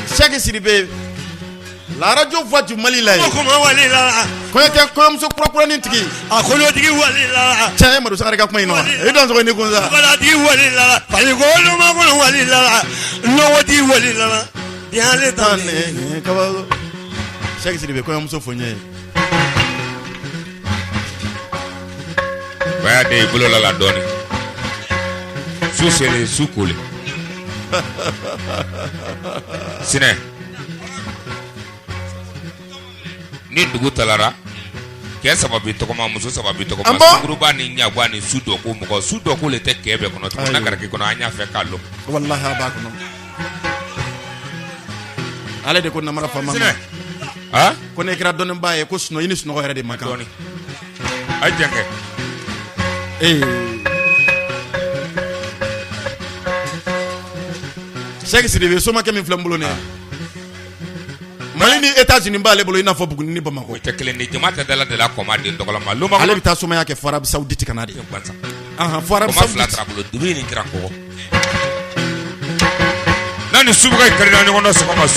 Sɛki Sidibe, La radio voix du Mali la ye. Ko kuma wali la. Kɔɲɔkɛ kɔɲɔmuso kura-kuranin tigi. A kɔɲɔtigi wali la. Cɛ ye Madu Sangare ka kuma in nɔ. I dansɔgɔ i ni kun sa. Balatigi wali la. Falikolo makolo wali la. Lɔgɔtigi wali la. Diɲɛ tan ne kabako. Sɛki Sidibe kɔɲɔmuso fo n ye. Baya de i bolo la la dɔɔnin su selen su kolen sinɛ ni dugu talara kɛ saba b'i tɔgɔma muso saba b'i tɔgɔma An bɔ. sunguruba ni ɲagwa ni su dɔko mɔgɔ su dɔko le tɛ kɛ bɛɛ kɔnɔ tugun n'a kɛra k'i kɔnɔ an y'a fɛ k'a lɔn Walahi a b'a kɔnɔ. Ale de ko namara faama ma. Sinɛ a Ko n'e kɛra dɔnnibaa ye ko sunɔgɔ i ni sunɔgɔ yɛrɛ de man kan. dɔɔnin a ye jan kɛ Ee. Sɛki Sidibe somakɛ min filɛ n bolo nin ye. Mali ni États-Unis b'ale bolo i n'a fɔ Buguni ni Bamakɔ. O tɛ kelen ni jama tɛ dala de la kɔma den tɔgɔ la ma loma Ale bɛ taa somaya kɛ fo Arabie Saoudite ka na de. gansan Anhan fo Arabie kɔma fila Saoudite. tara bolo dugu ni jiran kɔgɔ n'a ni subaga karila ɲɔgɔn na sɔgɔma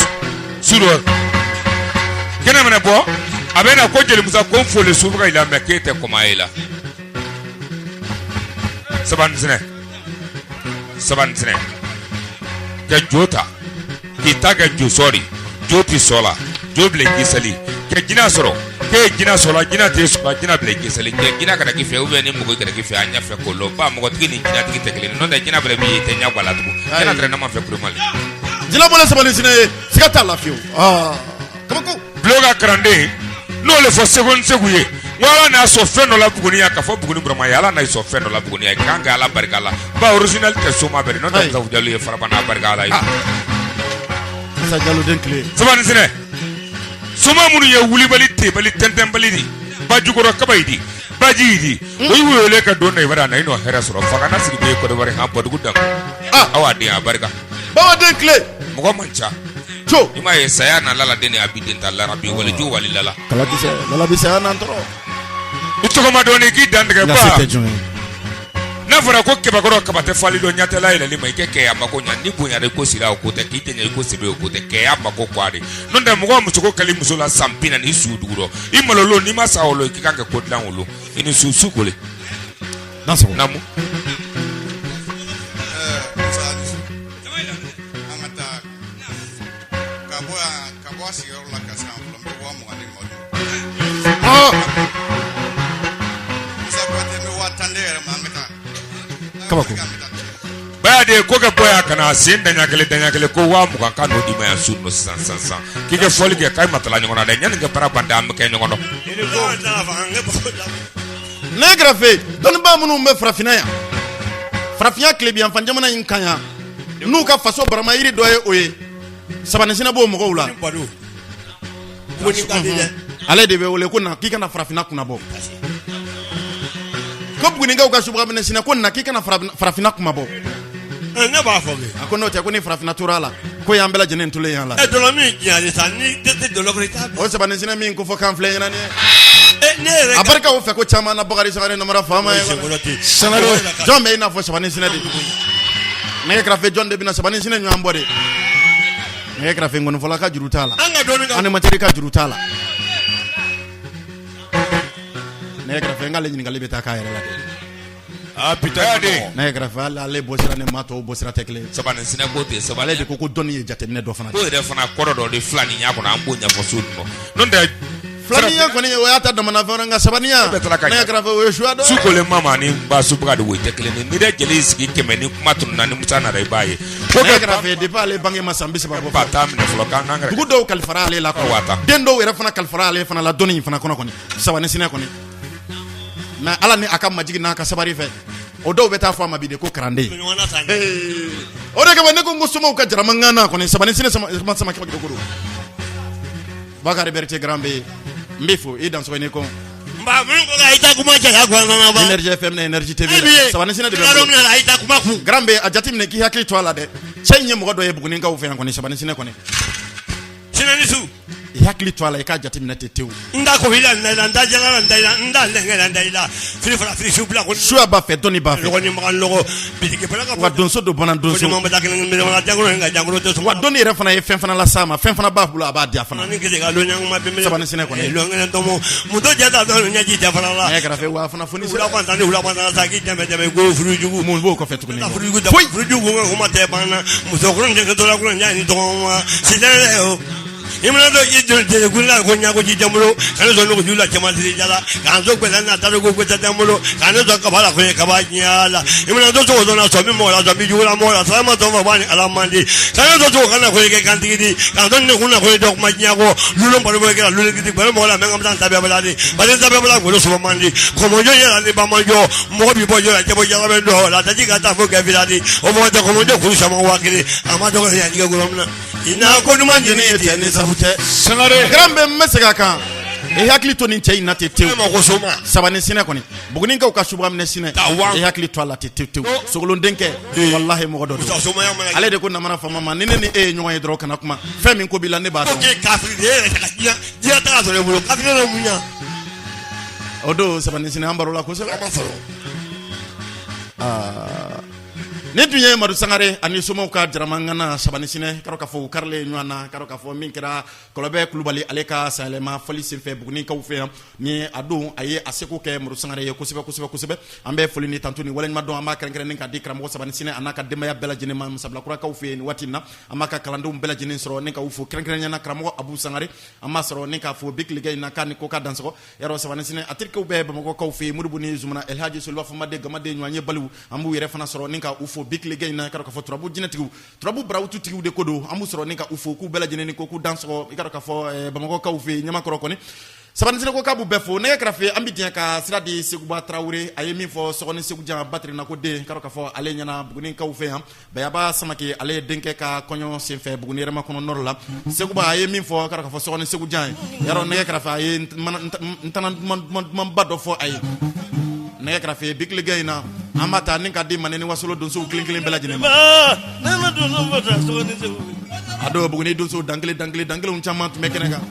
su dɔ kɛnɛ mana bɔ a bɛ na ko jelimusa ko n fole subaga i la mɛ k'e tɛ kɔma ye la sabaninsinɛ sabaninsinɛ ka jo ta k'i ta kɛ jo sɔ di jo tɛ sɔ la jo bila k'i sali ka jinɛ sɔrɔ k'e ye jinɛ sɔrɔ la jinɛ tɛ sɔrɔ la jinɛ bila k'i sali cɛ jinɛ kana k'i fɛ ou bien ni mɔgɔ kana k'i fɛ an ɲɛ fɛ k'o lɔn ba mɔgɔtigi ni jinɛtigi tɛ kelen ye n'o tɛ jinɛ fana b'i ye i tɛ ɲɛ bɔ a la tugun jinɛ tɛrɛ n'a ma fɛ kuruma le Jinɛ bɔlen sabaninsinɛ ye siga t'a la fiyewu. Aa kabako. Bulon ka kalanden n'o le fɔ segu ni segu ye n ko ala n'a sɔn fɛn dɔ la Buguni yan ka fɔ Buguni Burama ye ala n'a sɔn fɛn dɔ la Buguni yan k'an ka ala barika la ba original tɛ soma bɛri n'o tɛ Ayi. Musa Jalo ye faraba n'a barika ala ye Musa Jalo den tile. Sabaninsinɛ soma minnu ye wulibali tebali tɛntɛnbali di bajukɔrɔ kaba yi di baji yi di o y'u wele ka don na i b'a na i n'o hɛrɛ sɔrɔ fanga na sigi bɛ Kɔdiwari han bɔdugu dan Ah. aw a den a barika Baba den tile. mɔgɔ man ca Co. i m'a ye saya na lala den ni a bi den ta larabi waliju wali lala Kalakisɛ lalabi saya n'an tɔɔrɔ. i tɔgɔma dɔɔni k'i dantigɛ Nka se ba tɛ jɔn ye. n'a fɔra ko kɛmɛkɔrɔ kaba tɛ fali dɔn ɲatɛla yɛlɛli ma i kɛ kɛya mako ɲa ni bonyara i ko sira o ko tɛ k'i janya i ko sebe o ko tɛ kɛya mako kɔ a de n'o tɛ mɔgɔ musoko kɛli muso la san 40 i su dugu rɔ i malolo n'i ma sa o lo i kan kɛ ko dilan o lo i ni su su kole Dansɔgɔ. naamu An ka taa ka bɔ yan ka bɔ a sigiyɔrɔ la ka se yan fɔlɔ n bɛ 20,000 di Madu ma. Ɔ. Musa Kuyate n bɛ 10,000 d'e yɛrɛ ma an bɛ taa. Kabako. An bɛ taa. Baya de ko ka bɔ yan ka na sen daɲa kelen daɲa kelen ko 20,000 ka n'o d'i ma yan su nɔ sisan sisan sisan k'i kɛ fɔli kɛ k'a matala ɲɔgɔn na dɛ yanni ka baara ban dɛ an bɛ kɛ ɲɔgɔn dɔn Ne kɛrɛfɛ dɔnnibaa minnu bɛ farafinna yan farafinya tilebinyanfan jamana in kan yan n'u ka faso baramayiri dɔ ye o ye sabaninsinɛ b'o mɔgɔw la ale de bɛ wele ko na k'i kana farafinna kunnabɔ ko bugunikaw ka subaga sinɛ ko na k'i kana farafinna kunmabɔ Ne b'a fɔ a ko n'o tɛ ko ni farafinna tora a la ko y'an bɛɛ lajɛlen tolen yan la ɛ dɔlɔ min jɛlen sa ni tɛ dɔlɔ kɔnɔ i t'a o sabaninsinɛ min ko fɔ kan filɛ ɲɛna nin ye ne yɛrɛ a barika o fɛ ko caman na Bakari Sangare namara faama ye jɔn bɛ i n'a fɔ sabaninsinɛ de nɛgɛ kɛrɛfɛ jɔn de bɛna sabaninsinɛ ɲɔgɔn bɔ de nɛgɛ kɛrɛfɛ nkɔnifɔla ka juru t'a la animateur ka juru t'a la nɛgɛ kɛrɛfɛ n k'ale ɲininkali bɛ taa k'a yɛrɛ la dɛ Ah putain de nɛgɛ kɛrɛfɛ hali ale bɔ sira ni maa tɔw bɔ sira tɛ kelen ye sabaninsinɛ ko ten ale de ko ko dɔnni ye jateminɛ dɔ fana ko yɛrɛ fana kɔrɔ dɔ de filaniya kɔnɔ an b'o ɲɛfɔ so kɔnɔ n'o tɛ filaniya kɔni o y'a ta damana fɛn nka sabaniya nɛgɛ kɛrɛfɛ o ye suya dɔ su kolen mama ni ba subaga de wo tɛ kelen ye n'i yɛrɛ jeli sigi kɛmɛ ni kuma tununna ni Musa nana i b'a ye ko nɛgɛ kɛrɛfɛ depuis ale bange ma san 30 bɔ ba t'a minɛ fɔlɔ k'an kan dugu dɔw kalifara ale la kɔnɔ den dɔw yɛrɛ fana kalifara ale fana la dɔnni in fana kɔnɔ kɔni sabaninsinɛ kɔni mais ala ni a ka majigin n'a ka sabari fɛ o dɔw bɛ taa fɔ a ma bi de ko karanden o de kama ne ko n ko somaw ka jaramangan na kɔni sabaninsinɛ sama sama ko don Bakari Berete grand bɛ n b'i fo i dansɔgɔ i ni kɔn Énergie FM na Énergie TV sabaninsinɛ de bɛ grand bɛ a jateminɛ k'i hakili to a la dɛ cɛ in ye mɔgɔ dɔ ye Bugunikaw fɛ yan kɔni sabaninsinɛ kɔni Sinɛ ni su. I hakili to a la, i k'a jateminɛ ten tewu. N da ko la n da n da jala n da n da lɛnkɛ la n da la fili fara fili su bila ko suya b'a fɛ, dɔnni b'a fɛ. Lɔgɔ ni makan lɔgɔ bitigi bala ka wa donso don, bamanan donso. Ko ma da kelen kelen jankoro ka jankoro tɛ sɔn. Wa dɔnni yɛrɛ fana ye fɛn fana las'a ma, fɛn fana b'a bolo, a b'a di a fana. Ni kisi ka lon ɲanguma bɛ Sabani sinɛ kɔni. Lon kelen tɔmɔ muso jɛ ta dɔrɔn ɲɛji jafara la. Nɛgɛ kɛrɛfɛ wa fana fo ni wula kɔntan ni wula kɔntan sa k'i dɛmɛ dɛmɛ ko furu jugu. Mun b'o kɔfɛ tuguni? Furu jugu furu jugu ko kuma tɛ banna muso kurun jɛ dɔ la kurun ɲɛ ni dɔgɔ ma sisan o. I mana dɔn i jɔn jɛ kun ko ɲako ji tɛ n bolo ka ne sɔn nugu la cɛman siri jala k'an so gbɛlɛ na tari ko gbɛlɛ tɛ n bolo ka ne sɔn kaba la ko ye kaba diɲɛ la i mana dɔn sogo dɔn sɔn min mɔgɔ la sɔn min jugu la mɔgɔ la sarama sɔn fa ni ala man di ka ne sɔn sogo kana ko kɛ kantigi di k'an sɔn ne kun na ko dɔn kuma diɲɛ kɔ lulu baro bɔ kɛra lulu gidi baro mɔgɔ la mɛ ka taa tabi abala di bari tabi abala golo sɔrɔ man di kɔmɔjɔ yɛrɛ ni bamajɔ mɔgɔ b'i bɔ jɔ la jɛbɔ jala bɛ dɔ la daji ka taa fo gɛfila di o mɔgɔ tɛ kɔmɔjɔ kuru sama 1000 a ma dɔgɔ yan jigɛ golo min na I n'a ko ɲuman jeni ye tɛ ni sabu tɛ. Sangare. Grand B n bɛ segin a kan. I hakili to nin cɛ in na ten tewu. Ne ma ko soma. Sabani sinɛ kɔni. Bugunikaw ka suba minɛ sinɛ. Ka wa. I hakili to a la ten tewu tewu. Sogolon denkɛ. Walahi mɔgɔ dɔ don. Musa somaya mana. Ale de ko namara faama ma ni ne ni e ye ɲɔgɔn ye dɔrɔn kana kuma. Fɛn min ko b'i la ne b'a Ko dɔn. k'e kafiri de e yɛrɛ ka diɲɛ diɲɛ taga sɔrɔ e bolo kafiri de mun ɲa. O don Sabani sinɛ an barola kosɛbɛ. A ma sɔrɔ. Aa. Nin tun ye Madu Sangare ani somaw ka jaramangana Sabani sinɛ k'a dɔn k'a fɔ u karilen ɲɔgɔn na, k'a dɔn k'a fɔ min kɛra Kɔlɔbɛ Kulubali ale ka sayɛlɛma fɔli senfɛ Bugunikaw fɛ yan ni a don a ye a seko kɛ Madu Sangare ye kosɛbɛ kosɛbɛ kosɛbɛ. An bɛ foli ni tantu ni waleɲuman dɔn, an b'a kɛrɛnkɛrɛnnen k'a di karamɔgɔ Sabani sinɛ a n'a ka denbaya bɛɛ lajɛlen ma Masabilakurakaw fɛ yen nin waati in na. An b'a ka kalandenw bɛɛ lajɛlen sɔrɔ ni ka u fo kɛrɛnkɛrɛnnenya na karamɔgɔ Abu Sangare an b'a sɔrɔ ni k'a fo bi tilegan in na k'a ni ko k'a dansɔgɔ. Yarɔ Sabani sinɛ a terikɛw bɛɛ Bamakɔkaw fɛ yen Modibo ni Zumana Elhaji Soliba Famaden Gamaden ɲɔgɔn ye baliw an b'u yɛrɛ fana sɔrɔ ni ka u fo bi tilegan in na. I k'a dɔn k'a fɔ turabu jinɛtigiw turabu barawutu tigiw de ko don, an b'u sɔrɔ ni ka u fo k'u bɛɛ lajɛlen ni ko k'u dansɔgɔ. I k'a dɔn k'a fɔ Bamakɔkaw fɛ yen Ɲamakɔrɔ kɔni Sabani sinɛ ko k'a b'u bɛɛ fo. Nɛgɛ kɛrɛfɛ an bɛ diɲɛ ka sira di Seguba Tarawele, a ye min fɔ Sɔgɔni Segu jan Batirina ko den, k'a dɔn k'a fɔ ale ɲɛna Bugunikaw fɛ yan. Bayaba Samake ale ye denkɛ ka kɔɲɔ senfɛ Buguni yɛrɛmakɔnɔ nord la. Seguba a ye min fɔ, k'a dɔn k'a fɔ Sɔgɔni Segu jan ye, yarɔ nɛgɛ kɛrɛfɛ a ye n tana dumanba dɔ fɔ a ye. Nɛgɛ kɛrɛfɛ bi tilegan in na an b'a ta ni ka di Manden ni Wasolo donsow kelen kelen bɛɛ lajɛlen ma. A don Buguni donsow dankelen dankelen dankelenw caman tun bɛ kɛnɛ kan.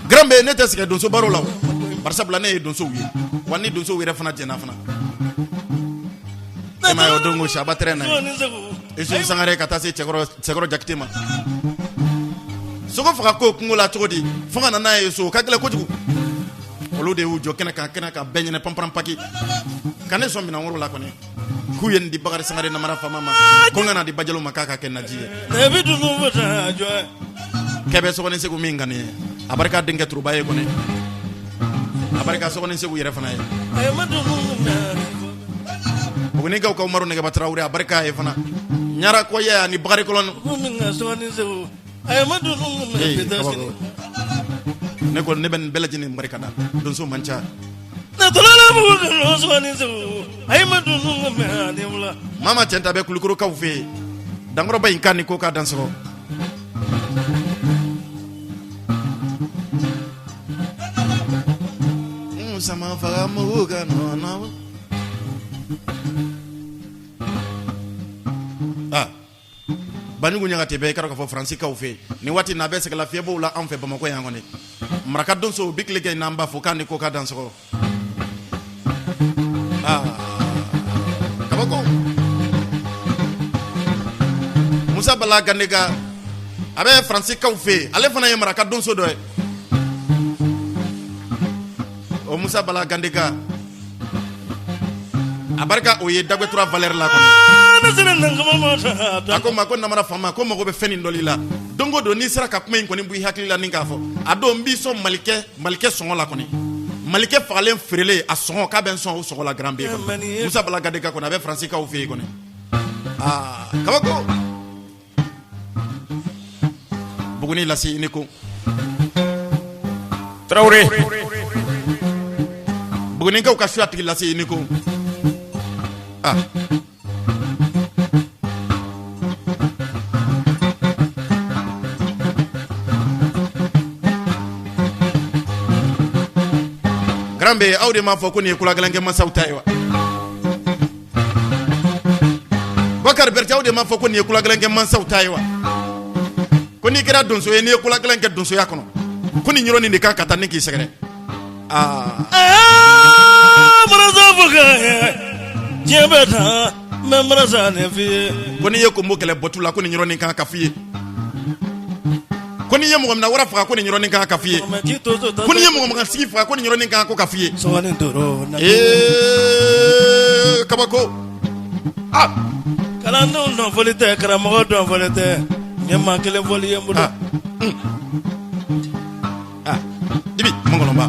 Grand B ne tɛ sɛgɛn donso baro la, barisabula ne ye donsow ye, wa ni donsow yɛrɛ fana jɛnna fana. E m'a ye o don ko Saba tɛrɛn na Isufu Sangare ka taa se Cɛkɔrɔ Jakite ma. Sogo faga ko kungo la cogo di fo ka na n'a ye so, o ka gɛlɛn kojugu. Olu de y'u jɔ kɛnɛ kan, kɛnɛ kan bɛɛ ɲɛnɛ panparan paki ka ne sɔn minɛn woro la kɔni, k'u ye nin di Bakari Sangare namara faama ma, ko n ka na di Bajalo ma k'a ka kɛ naji ye. Kɛbɛ Sɔgɔni Segu min ka ye a barika denkɛ Turuba ye kɔni, a barika Sɔgɔni Segu yɛrɛ fana ye. Bugunikaw ka Umaru Nɛgɛba Tarawele a barika ye fana ɲara kɔyɛ ani Bakari Kɔlɔn. Ne kɔni ne bɛ nin bɛɛ lajɛlen barika da, donso man ca. Mama Cɛnta bɛ Kulukorokaw fɛ yen, Dankɔrɔba in kan ni ko k'a dansɔgɔ. Sama faga mugu ka nɔ ah Banjugu Ɲagate bɛ i k'a dɔn k'a fɔ Faransikaw fɛ yen nin waati n'a bɛ sɛgɛnla fiɲɛbɔw la anw fɛ Bamakɔ yan kɔni. Maraka donso bi tilegan in na an b'a fɔ k'a ni ko k'a dansɔgɔ. Aa kabako Musa Bala Gandega a bɛ Faransikaw fɛ yen, ale fana ye maraka donso dɔ ye. O Musa Bala Gandega a barika o ye Dagbɛtura valeur la kɔni. A ko ma ko namara faama ko mago bɛ fɛn nin dɔli la don o don, n'i sera ka kuma in kɔni bɔ i hakili la ni k'a fɔ a don n b'i sɔn malikɛ malikɛ sɔngɔ la kɔni, malikɛ fagalen feerelen a sɔngɔ k'a bɛ n sɔn o sɔngɔ la. Grand B kɔni Musa Bala Gandega kɔni a bɛ Faransikaw fɛ yen kɔni. Aa kabako Buguni lasi i ni ko Tarawele Bugunikaw ka suya tigi lasi i ni ko. Aa Grand B aw de m'a fɔ ko nin ye kolagɛlɛnkɛ masaw ta ye wa? Bakari Berete aw de m'a fɔ ko nin ye kolagɛlɛnkɛ masaw ta ye wa? Ko n'i kɛra donso ye, n'i ye kolagɛlɛn kɛ donsoya kɔnɔ, ko nin yɔrɔnin de kan ka taa ni k'i sɛgɛrɛ. Aa, diɲɛ bɛ taa n bɛ marasa ne f'i ye. Ko n'i ye konbo kɛlɛ bɔtu la, ko nin yɔrɔnin kan ka f'i ye. Ko n'i ye mɔgɔ mina wara faga, ko nin yɔrɔnin kan ka f'i ye. Ko n'i ye mɔgɔ makan sigi faga, ko nin yɔrɔnin kan ko ka f'i ye. Ee, kabako. Ah, kalandenw dɔn fɔli tɛ, karamɔgɔ dɔn fɔli tɛ, n ye maa kelen fɔli ye n bolo. Ah, dibi mɔgɔlɔba.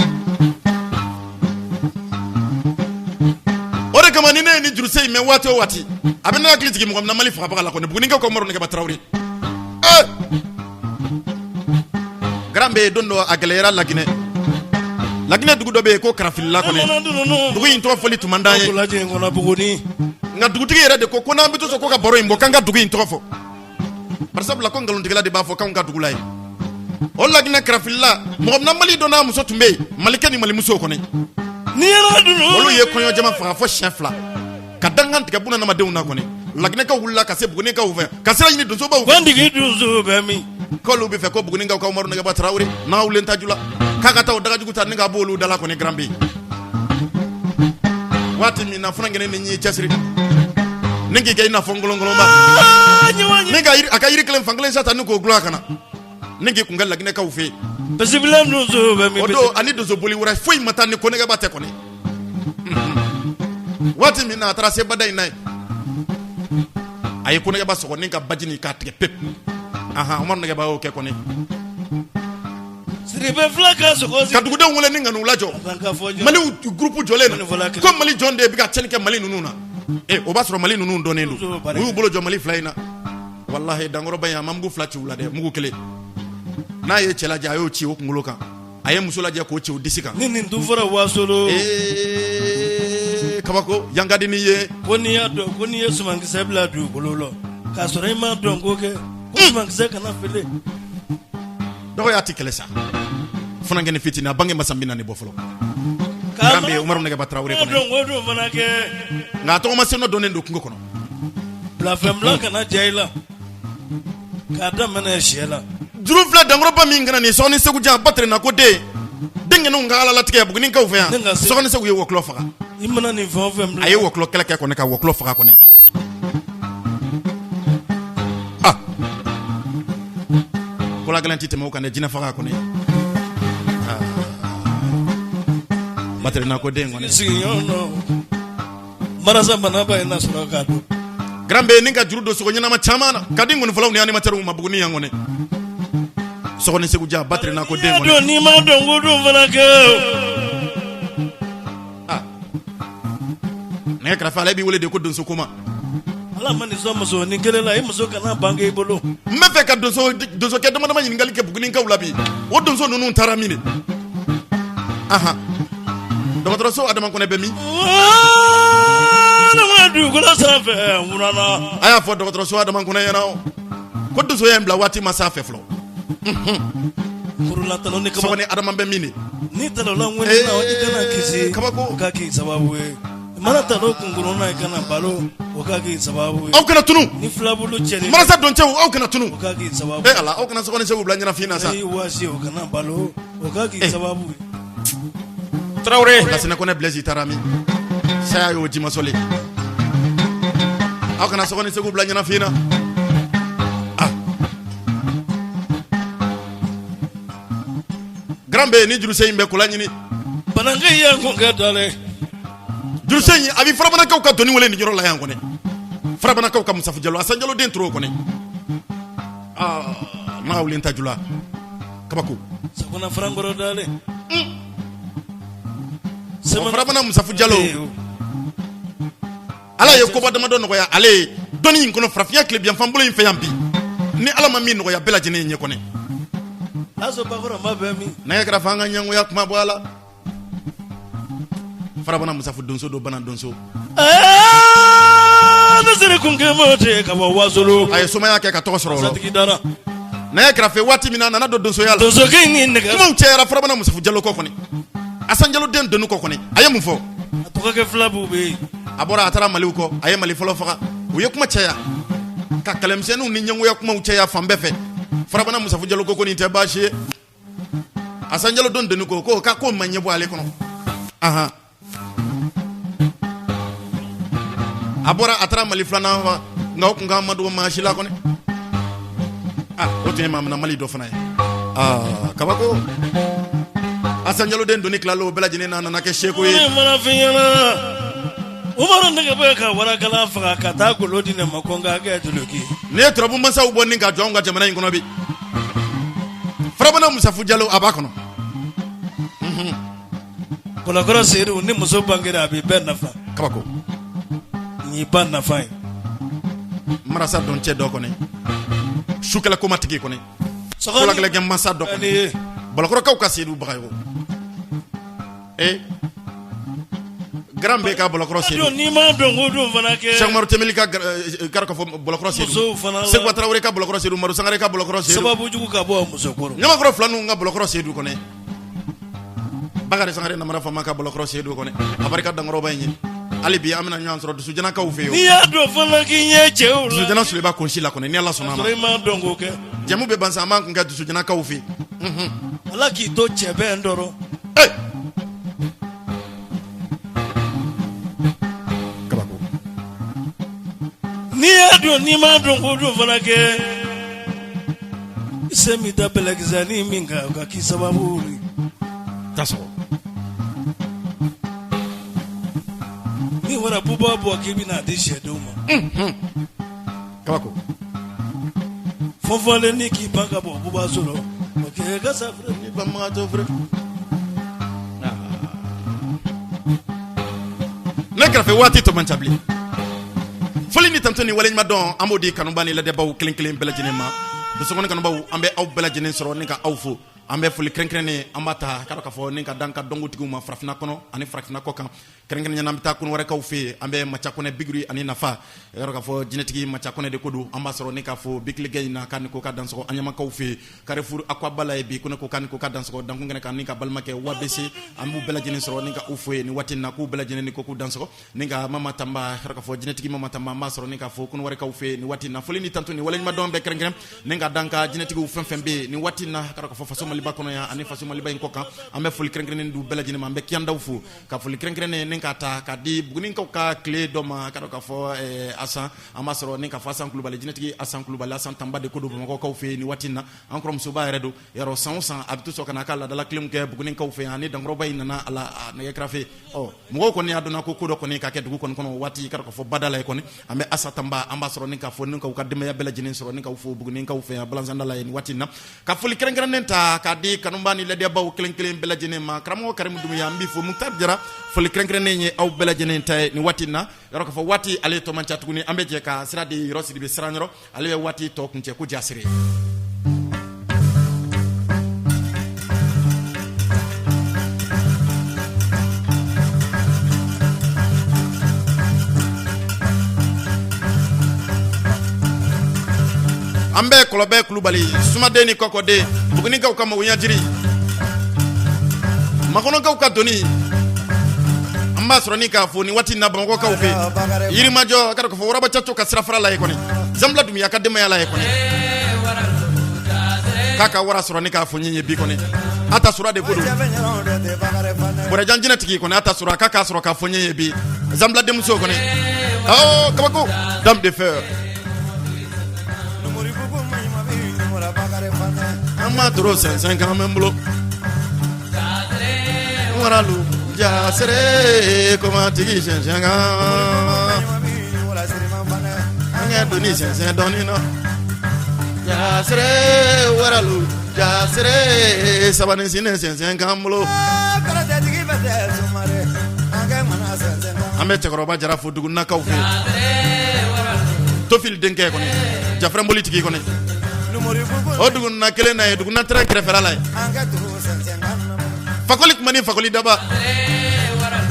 O de kama ni ne ye ni juruse in mɛn waati o waati, a bɛ ne hakili jigin mɔgɔ mina Mali fagabaga la kɔni, Bugunikaw ka Umaru Nɛgɛba Tarawele. Ee, garan bɛ yen. Don dɔ a gɛlɛyara Laginɛ. Laginɛ dugu dɔ bɛ yen ko Karafilila kɔni. Dugu in tɔgɔ fɔli tun man d'an ye, nka dugutigi yɛrɛ de ko ko n'an bɛ to sɔn ko ka baro in bɔ, k'an ka dugu in tɔgɔ fɔ, barisabula ko nkalontigɛla de b'a fɔ k'anw ka dugu la yen. O Laginɛ Karafilila, mɔgɔ mina Mali dɔ n'a muso tun bɛ yen, Malikɛ ni Malimuso kɔni. Olu ye kɔɲɔ jama faga fo siɲɛ 2 ka dankan tigɛ bunadamadenw na kɔni. Laginɛkaw wulila ka se Bugunikaw fɛ ka sira ɲini donsobaw fɛ. Kuntigi donso bɛ min? K'olu bɛ fɛ ko Bugunikaw ka Umaru Nɛgɛba Tarawele n'a wulen tajula k'a ka taa o dagajugu ta ni k'a bɔ olu da la kɔni. Garan bɛ yen. Waati min na funankɛnin ni y'i cɛsiri ni k'i kɛ i n'a fɔ nkolonkolonba ni ka a ka yiri kelen fan kelen sa ta ni k'o gulon a kana ni k'i kun kɛ Laginɛkaw fɛ yen. Basibilen donso bɛ min? O don ani donso boli wɛrɛ foyi ma taa ni Konɛgɛba tɛ kɔni. Waati min na a taara se bada in na yen, a ye Konɛgɛba sɔgɔ ni ka baji nin k'a tigɛ pewu. Ahan, Umaru Nɛgɛba y'o kɛ kɔni. Siribe fila ka sogo. Ka dugudenw wele ni ka n'u lajɔ. Maliw groupe jɔlen na ko Mali jɔn de bɛ ka tiɲɛni kɛ Mali ninnu na? E, o b'a sɔrɔ Mali ninnu dɔnnen don. U y'u bolo jɔ Mali fila in na. Walahi, dankɔrɔba in, a ma mugu fila ci u la dɛ, mugu kelen. N'a ye cɛ lajɛ, a y'o ci o kunkolo kan. A ye muso lajɛ k'o ci o disi kan. Ni nin dun fɔra Wasolo. Ee, kabako yan ka di n'i ye. Ko n'i y'a dɔn ko n'i ye sumankisɛ bila dugukolo la k'a sɔrɔ i m'a dɔn ko kɛ ko sumankisɛ kana fili. Dɔgɔ y'a ti kɛlɛ sa. Funankɛnin fitinin, a bange ma san 40 bɔ fɔlɔ. Karan bɛ yen, Umaru Nɛgɛba Tarawele kɔni. Dɔn ko dun fana kɛ. Nka a tɔgɔma sen dɔ dɔnnen don kungo kɔnɔ. Bilafɛnbila kana diya i la k'a daminɛ sɛ la. Juru filɛ dankɔrɔba min kana nin Sɔgɔni Segu jan Baterena ko den denkɛninw ka Ala latigɛ Bugunikaw fɛ yan. Sɔgɔni Segu ye wɔkulɔ faga. I mana nin fɛn o fɛn bila. A ye wɔkulɔ kɛlɛ kɛ kɔni ka wɔkulɔ faga kɔni. Ah, kola gɛlɛn tɛ tɛmɛ o kan dɛ, jinɛ faga kɔni. Ah, Baterena ko den kɔni. Sigiɲɔgɔn dɔ marasa manaba in na sɔrɔ k'a dɔn. Garan bɛ ni ka juru don sogo ɲɛnama caman na ka di nkɔnifɔlaw ni animatɛriw ma Buguni yan kɔni. Sɔgɔni Segu ja Baterena ko den kɔni. N'i ma dɔn ko dun fana kɛ. Nɛgɛ kɛrɛfɛ, ale b'i wele de ko donso koma. Ala ma nin sɔn muso ni kelen la, i muso kana bange i bolo. N bɛ fɛ ka donsokɛ dama dama ɲininkali kɛ Bugunikaw la bi. O donso ninnu taara min de? Ahan, dɔgɔtɔrɔso Adama Kɔnɛ bɛ min? Dugukolo sanfɛ. A y'a fɔ dɔgɔtɔrɔso Adama Kɔnɛ ɲɛna ko donsoya in bila waati ma s'a fɛ fɔlɔ. Sɔgɔni Adama bɛ min de? Ni talon ŋɔni na, i kana kisi. Kabako. Ka k'i sababu ye. Mana talon kunkurun na, i kana balo, o ka k'i sababu ye. Aw kana tunu. Ni filabulu cɛ. Marasa doncɛw, aw kana tunu. O ka k'i sababu. E Ala, aw kana Sɔgɔni Segu bila ɲɛnafin na sa. Ni waasi, o kana balo, o ka k'i sababu ye. Tarawele Lasinɛ Kɔnɛ Blaise taara min? Saya y'o jimasɔlen. Aw kana Sɔgɔni Segu bila ɲɛnafin na. Ah, garan bɛ yen ni jurusen in bɛ kola ɲini. Banankɛ y'a kun kɛ dalen. Jurusen in, a bɛ Farabanakaw ka doni wele nin yɔrɔ la yan kɔni. Farabanakaw ka Musafu Jalo, Asan Jalo den toro kɔni. Aa, n'a wulen tajula, kabako. Sakona farankɔrɔ dalen. Farabana Musafu Jalo, Ala ye koba damadɔ nɔgɔya ale ye dɔnni in kɔnɔ farafinya tilebinyanfan bolo in fɛ yan bi. Ni Ala ma min nɔgɔya bɛɛ lajɛlen ɲɛ kɔni. Nɛgɛ kɛrɛfɛ, an ka ɲɛngoya kuma bɔ a la. Farabana Musafu donso don, bana donso. Ne seri kun kɛ ka bɔ Wasolo. A ye somaya kɛ ka tɔgɔ sɔrɔ o la. Nɛgɛ kɛrɛfɛ, waati min na a nana don donsoya la, donsokɛ in nɛgɛ. Kumaw cayara Farabana Musafu Jalo kɔ kɔni, Asan Jalo den doni kɔ kɔni. A ye mun fɔ? A tɔgɔkɛ fila b'u bɛ yen. A bɔra, a taara Maliw kɔ, a ye Mali fɔlɔ faga. U ye kuma caya ka kɛlɛmisɛnninw ni ɲɛngoya kumaw caya fan bɛɛ fɛ. Farabana Musafu Jalo ko ko nin tɛ baasi ye. Asan Jalo don doni ko ko k'a ko ma ɲɛbɔ ale kɔnɔ. Ahan. A bɔra a taara Mali filanan fa nka o kunkan ma dogo maa si la kɔni. Ah, o tun ye maamina Mali dɔ fana ye. Aa kabako. Asan Jalo den doni tilala o bɛɛ lajɛlen na a nana kɛ seko ye. Ne mana f'i ɲɛna Umaru nege bɛ ka warakala faga ka taa golo di ne ma ko n k'a kɛ duloki ye. N'i ye turabu masaw bɔ ni ka jɔ anw ka jamana in kɔnɔ bi. Farabana Musafu Jalo a b'a kɔnɔ. Bɔlɔkɔrɔ Seyidu ni muso bangera a bɛ bɛɛ nafa. Kabako. Nin y'i ba nafa ye. Marasa dɔn cɛ dɔ kɔni. Sukɛlɛ koma tigi kɔni. Kolakɛlɛkɛ masa dɔ kɔni. Bɔlɔkɔrɔkaw ka Seyidu Bagayogo. Ee Grand B ka Bɔlɔkɔrɔ Seyidu. N'i ma dɔn ko dun fana kɛ. Sɛki Umaru Tɛmɛli ka k'a fɔ Bɔlɔkɔrɔ Seyidu. Musow fana la. Seguba Tarawele ka Bɔlɔkɔrɔ Seyidu, Madu Sangare ka Bɔlɔkɔrɔ Seyidu. Sababu jugu ka bɔ muso kɔrɔ. Ɲamakɔrɔ filaninw ka Bɔlɔkɔrɔ Seyidu kɔni. Bakari Sangare Namara Fama ka Bɔlɔkɔrɔ Seyidu kɔni. A barika dankɔrɔba in ye. Hali bi an bɛna ɲɔgɔn sɔrɔ Dusujanakaw fɛ yen. N'i y'a dɔn fana k'i ɲɛ cɛw la. Dusujana Suleba Kunsi la kɔni ni Ala sɔnna a ma. Sɔrɔ i ma dɔn k'o kɛ. Jɛmu bɛ ban sa an b'an kun kɛ Dusujanakaw fɛ yen. Ala k'i to cɛbɛn dɔrɔn. Kabako. N'i y'a dɔn n'i ma dɔn ko dun fana kɛ. I sen bɛ da bɛlɛkisɛnin min kan o ka k'i sababu ye. Ta sɔgɔ. Ni wara buba bɔ k'i bɛna di sɛdenw ma. Kabako. Fɔfɔlen ni k'i ban ka bɔ buba sɔrɔ o kɛ ka safunɛ. Ni banbagatɔ fɛrɛ. Ne kɛrɛfɛ waati tɔ man ca bilen. Foli ni tanto ni waleɲuman dɔn an b'o di kanuba ni ladɛbaw kelen kelen bɛɛ lajɛlen ma. Dosokɔni kanubaw an bɛ aw bɛɛ lajɛlen sɔrɔ ni ka aw fo. An bɛ foli kɛrɛnkɛrɛnnen an b'a ta k'a dɔn k'a fɔ ni ka d'an ka dɔnkotigiw ma farafinna kɔnɔ ani farafinna kɔ kan. Kɛrɛnkɛrɛnnenya la an bɛ taa Kɔnɔwarɛkaw fɛ yen, an bɛ Maca Kɔnɛ Bigiri ani Nafa, i k'a dɔn k'a fɔ jinɛtigi Maca Kɔnɛ de ko don, an b'a sɔrɔ ni k'a fo Bikiligɛ in na k'a ni ko k'a dansɔgɔ an ɲamakaw fɛ yen, Carrefour Akwaba la yen bi ko ne ko k'a ni ko k'a dansɔgɔ dankun kɛnɛ kan ni ka balimakɛ Wabese an b'u bɛɛ lajɛlen sɔrɔ ni ka u fo yen nin waati in na k'u bɛɛ lajɛlen ni ko k'u dansɔgɔ ni ka Mama Tanba i k'a dɔn k'a fɔ jinɛtigi Mama Tanba an b'a sɔrɔ ni k'a fo Kɔnɔwarɛkaw fɛ yen nin waati in na, foli ni tanto ni waleɲumandɔn bɛɛ kɛrɛnkɛrɛn ni ka d'an ka jinɛtigiw fɛn fɛn bɛ yen nin waati in na, i k'a dɔn k'a fɔ faso Maliba kɔnɔ yan ani faso Maliba in kɔ kan, an bɛ foli kɛrɛnkɛrɛnnen d'u bɛɛ lajɛlen ma, an bɛ Kiyandaw fo. Ka foli kɛrɛnkɛrɛnnen ni k'a ta k'a di Bugunikaw ka tile dɔ ma k'a dɔn k'a fɔ Asan an b'a sɔrɔ ni k'a fɔ Asan Kulubali jinɛtigi Asan Kulubali Asan Tanba de ko don Bamakɔkaw fɛ yen nin waati in na an kɔrɔmusoba yɛrɛ don yarɔ san o san a bɛ to sɔn ka na a ka laadala tilenw kɛ Bugunikaw fɛ yan ani dankɔrɔba in nana a la nɛgɛ karafe ɔ mɔgɔw kɔni y'a dɔn ko ko dɔ kɔni ka kɛ dugu kɔni kɔnɔ waati k'a dɔn k'a fɔ bada la kɔni an bɛ Asa Tanba an b'a sɔrɔ ni k'a fɔ ni k'u ka denbaya bɛɛ lajɛlen sɔrɔ ni k'u fo Bugunikaw fɛ yan Balansanda la yen nin waati in na Ka foli kɛrɛnkɛrɛnnen ta k'a di kanuba ni ladiyabaw kelen kelen bɛɛ lajɛlen ma karamɔgɔ Karimu Dunbiya an b'i fo Mukutari Jara foli kɛrɛnkɛrɛnnen ye aw bɛɛ lajɛlen ta ye nin waati in na yɔrɔ k'a fɔ waati ale tɔ man ca tuguni an bɛ jɛ ka sira di Yɔrɔ Sidibe Siranyɔrɔ ale bɛ waati tɔ kuncɛ ko jasere. An bɛ kɔlɔbɛ kulubali sumaden ni kɔkɔden bugunikaw ka magoɲɛjiri makɔnɔkaw ka doni an b'a sɔrɔ ni k'a fo nin waati na bamakɔkaw fɛ yirimajɔ k'a fɔ waraba caco ka sirafara la ye kɔni zanbila dunbiya ka denbaya la ye kɔni k'a ka wara sɔrɔ ni k'a fo ye bi kɔni a ta sura de ko don bɔrɛjan jinɛtigi kɔni a ta sura k'a k'a sɔrɔ k'a fo ye bi zanbila denmuso kɔni kabako dame de fer An ma toro sɛnsɛn kan bɛ n bolo waralu jasere komatigi sɛnsɛn kan an kɛ doni sɛnsɛn dɔɔnin na jasere waralu jasere sabani sinɛ sɛnsɛn kan bolo an bɛ cɛkɔrɔba jara fo dugunakaw fɛ tofili denkɛ kɔni jafrɛnboli tigi kɔni o duguna kelen na ye duguna tɛrɛn kɛrɛfɛla la ye fakoli kuma ni fakoli daba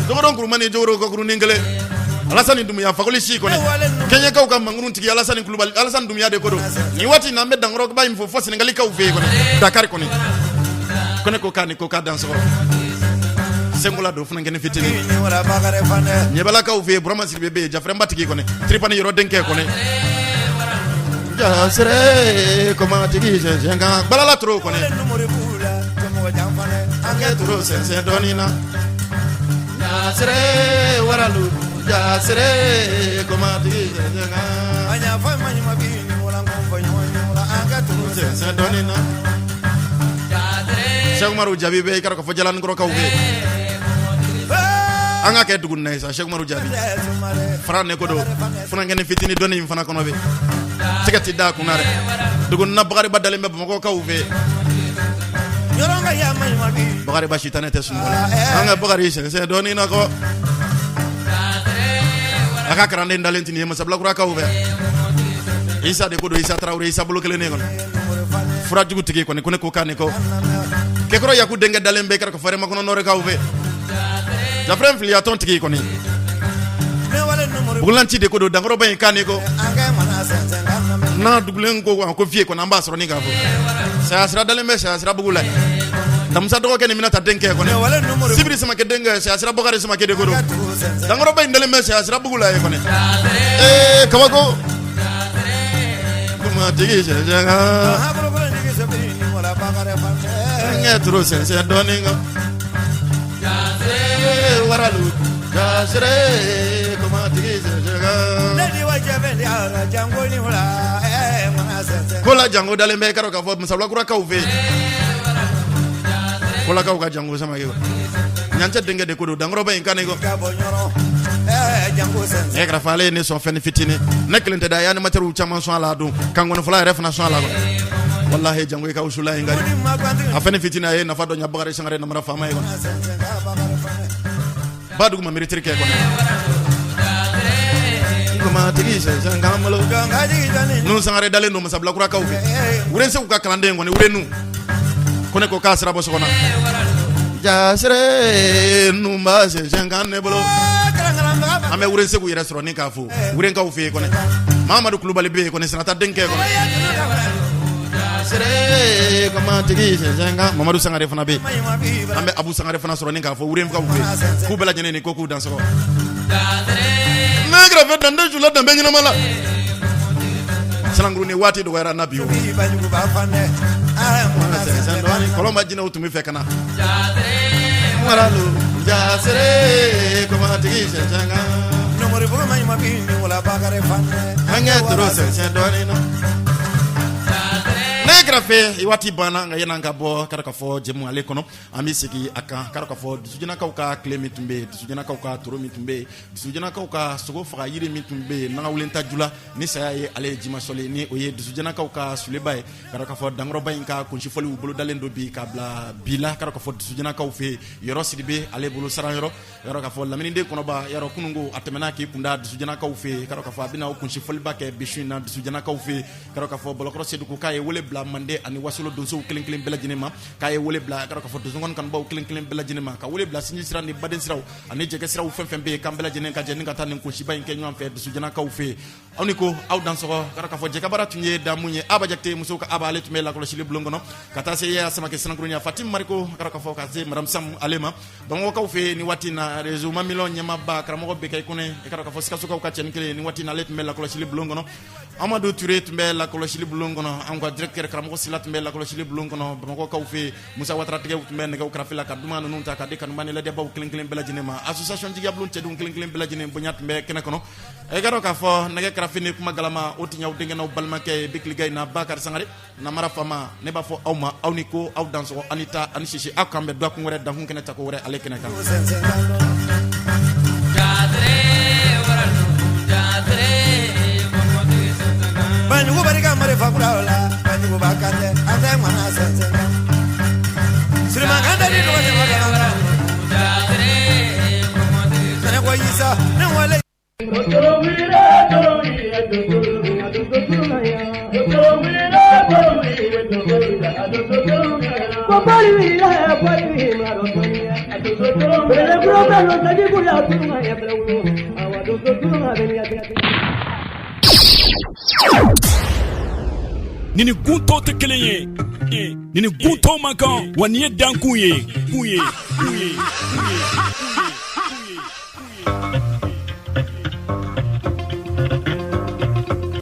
jogodɔn kuruma ni jogoro kɔkurunin kelen alasani dunbiya fakoli si kɔni kɛɲɛkaw ka mankurun tigi alasani kulubali alasani dunbiya de ko don nin waati in na an bɛ dankɔrɔba in fo fo sɛnɛgalikaw fɛ yen kɔni dakari kɔni ko ne ko k'a ni ko k'a dansɔgɔ senkola don funankɛnin fitinin ɲɛbalakaw fɛ yen burama sidibe bɛ yen jafrɛnba tigi kɔni tiripani yɔrɔ denkɛ kɔni. Jasere kɔmatigi sɛnsɛn kan balala toro kɔni an kɛ toro sɛnsɛn dɔɔnin na jasere waralu jasere kɔmatigi sɛnsɛn kan sɛnsɛn dɔɔnin na Sɛkumaru Jaabi bɛ i k'a dɔn k'a fɔ Jalanikɔrɔkaw fɛ an ka kɛ dugu na ye sa Sɛkumaru Jaabi fara ne ko don funankɛnin fitinin dɔɔnin in fana kɔnɔ bɛ tɛgɛ tɛ da a kunna dɛ dugu na Bakariba dalen bɛ Bamakɔkaw fɛ Bakariba sitanɛ tɛ sunɔgɔ la an ka Bakari sɛnsɛn dɔɔnin na kɔ a ka kalanden dalen tɛ nin ye Masabilakurakaw fɛ Isa de ko don Isa Tarawele Isa bolo kelen kɔnɔ furajugu tigi kɔni ko ne ko k'a ni kɔ kɛkɔrɔ Yaku denkɛ dalen bɛ kɛrɛ fɛrɛma kɔnɔ nɔrɛkaw fɛ jafrɛn filiyatɔn tigi kɔni bugulanci de ko don dankɔrɔba in kan ko n'a dugulen ko ko fiye kɔni an b'a sɔrɔ ni k'a fɔ saya sira dalen bɛ saya sira bugu la damusa dɔgɔkɛ ni minata denkɛ kɔni sibiri samakɛ denkɛ saya sira bakari samakɛ de ko don dankɔrɔba in dalen bɛ saya sira bugu la ye kɔni ee kabako tigi sɛnsɛn kan n turu sɛnsɛn dɔɔnin kan waralu jasere tigi sɛnsɛn kan kola jango dalen bɛ i k'a dɔn k'a fɔ masabilakurakaw fɛ yen kolakaw ka jango samakɛ ɲancɛ denkɛ de ko don dankɔrɔba in kan ko ne kɛrɛfɛ ale ye ne sɔn fɛn fitinin ne kelen tɛ da a ye animatɛriw caman sɔn a la don kan fɔlɔ yɛrɛ fana sɔn a la walahi jango i ka usula in a fɛn fitinin a ye nafa dɔ ɲɛ bakari sangare namara faama ye ba dugu ma miiriri kɛ kɔnɔ tigi ninnu sangare dalen don masabilakurakaw fɛ wurensegu ka kalanden kɔni wurenu ko ne ko k'a sira bɔ so kɔnɔ jasere numba sɛnsɛn kan ne bolo an bɛ wurensegu yɛrɛ sɔrɔ ni k'a fo wurenkaw fɛ yen kɔni mamadu kulubali bɛ yen kɔni sinata denkɛ kɔni jasere tigi sɛnsɛn kan mamadu sangare fana bɛ yen an bɛ abu sangare fana sɔrɔ ni k'a fo wurenkaw fɛ yen k'u bɛɛ lajɛlen ni ko k'u dansɔgɔ ne kɛrɛfɛ dande jula danbe ɲɛnama la sanankuru ni waati dɔgɔyara na bi o kɔlɔnba jinɛw tun bɛ fɛ ka na jasere tigi sɛnsɛn kan an kɛ toro sɛnsɛn dɔɔnin na ne kɛrɛfɛ waati banna nka yan'an ka bɔ k'a ka fɔ jɛmu ale kɔnɔ an bɛ segin a kan k'a ka fɔ dusujanakaw ka tile min tun bɛ yen dusujanakaw ka toro min tun bɛ yen dusujanakaw ka sogo faga yiri min tun bɛ yen nagawulenta jula ni saya ye ale ye jimasɔli ni o ye dusujanakaw ka suleba ye k'a ka fɔ dankɔrɔba in ka kunsifɔliw bolodalen don bi ka bila bi la k'a ka fɔ dusujanakaw fɛ yen yɔrɔ sidibe ale bolo saran yɔrɔ yɔrɔ k'a fɔ laminiden kɔnɔba yɔrɔ kununko a tɛmɛna k'i kunda dusujanakaw fɛ yen k'a fɔ a bɛna o kunsifɔliba kɛ bi su in na dusujanakaw fɛ yen k'a ka fɔ bɔlɔkɔrɔ sedugu k'a ye wele bila mande ani wasolo donsow kelen kelen bɛɛ lajɛlen ma k'a ye wele bila k'a fɔ donsonkɔni kanubaw kelen kelen bɛɛ lajɛlen ma ka wele bila sinji sira ni baden siraw ani jɛgɛ siraw fɛn fɛn bɛ yen k'an bɛɛ lajɛlen ka jɛ ni ka taa nin kunsiba in kɛ ɲɔgɔn fɛ dusujanakaw fɛ yen aw ni ko aw dansɔgɔ k'a fɔ jɛkabaara tun ye damu ye aba jakite musow ka aba ale tun bɛ lakɔlɔsili bulon kɔnɔ ka taa se yaya samakɛ sanakurunya fati mariko k'a fɔ ka se madame sam ale ma bamakɔkaw fɛ yen ni waati na réseau mamilɔn ɲɛmaaba karamɔgɔ bɛkɛ kɔnɛ i k'a fɔ sikasokaw ka cɛnin kelen ni waati na ale tun bɛ lakɔlɔsili bulon kɔnɔ amadu ture tun bɛ lakɔlɔsili bulon kɔnɔ an ka directeur karamɔgɔ sila tun bɛ lakɔlɔsili bulon kɔnɔ bamakɔkaw fɛ yen musa watara tigɛw tun bɛ nɛgɛw karafe la ka duman ninnu ta ka di kanubaa ni lajɛbaw kelen kelen bɛɛ lajɛlen ma association jigiyabulon cɛdenw kelen kelen bɛɛ lajɛlen bonya tun bɛ kɛnɛ kɔnɔ i k'a dɔn k'a fɔ nɛgɛ karafe ni kuma galama o tun y'aw denkɛ n'aw balimakɛ ye bi tile in na bakari sangare namara faama ne b'a fɔ aw ma aw ni ko aw dansɔgɔ ani ta ani sisi aw k'an bɛn dɔgɔkun wɛrɛ dankun kɛnɛ tako wɛrɛ ale kɛnɛ kan Banjugu barika marifa kura la Banjuguba kan tɛ an tɛ ŋana sɛnsɛn kan Siriman kan tɛ ni dɔgɔnin ma kan Sɛnɛkɔ Isa ne wale Nin ni gun tɔw tɛ kelen ye nin ni gun tɔw man kan wa nin ye dankun ye kun ye kun ye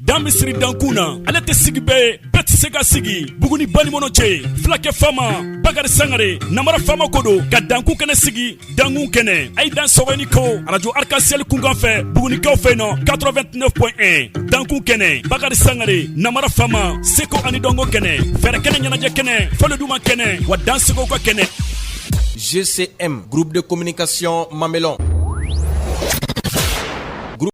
Dan bɛ min siri dankun na, ale tɛ sigi bɛɛ ye, bɛɛ tɛ se ka sigi. Buguni banikɔnɔ cɛ, fulakɛ faama Bakari Sangare, namara faama ko don ka dankun kɛnɛ sigi. Dankun kɛnɛ, a ye dan sɔgɔ ni ko arajo Arc-en-Ciel kunkan fɛ Bugunikaw fɛ nɔ 89.1. Dankun kɛnɛ, Bakari Sangare, namara faama, seko ani dɔnko kɛnɛ, fɛɛrɛ kɛnɛ, ɲɛnajɛ kɛnɛ, fɔli duman kɛnɛ, wa dansegow ka kɛnɛ. GCM, groupe de communication Mamelon.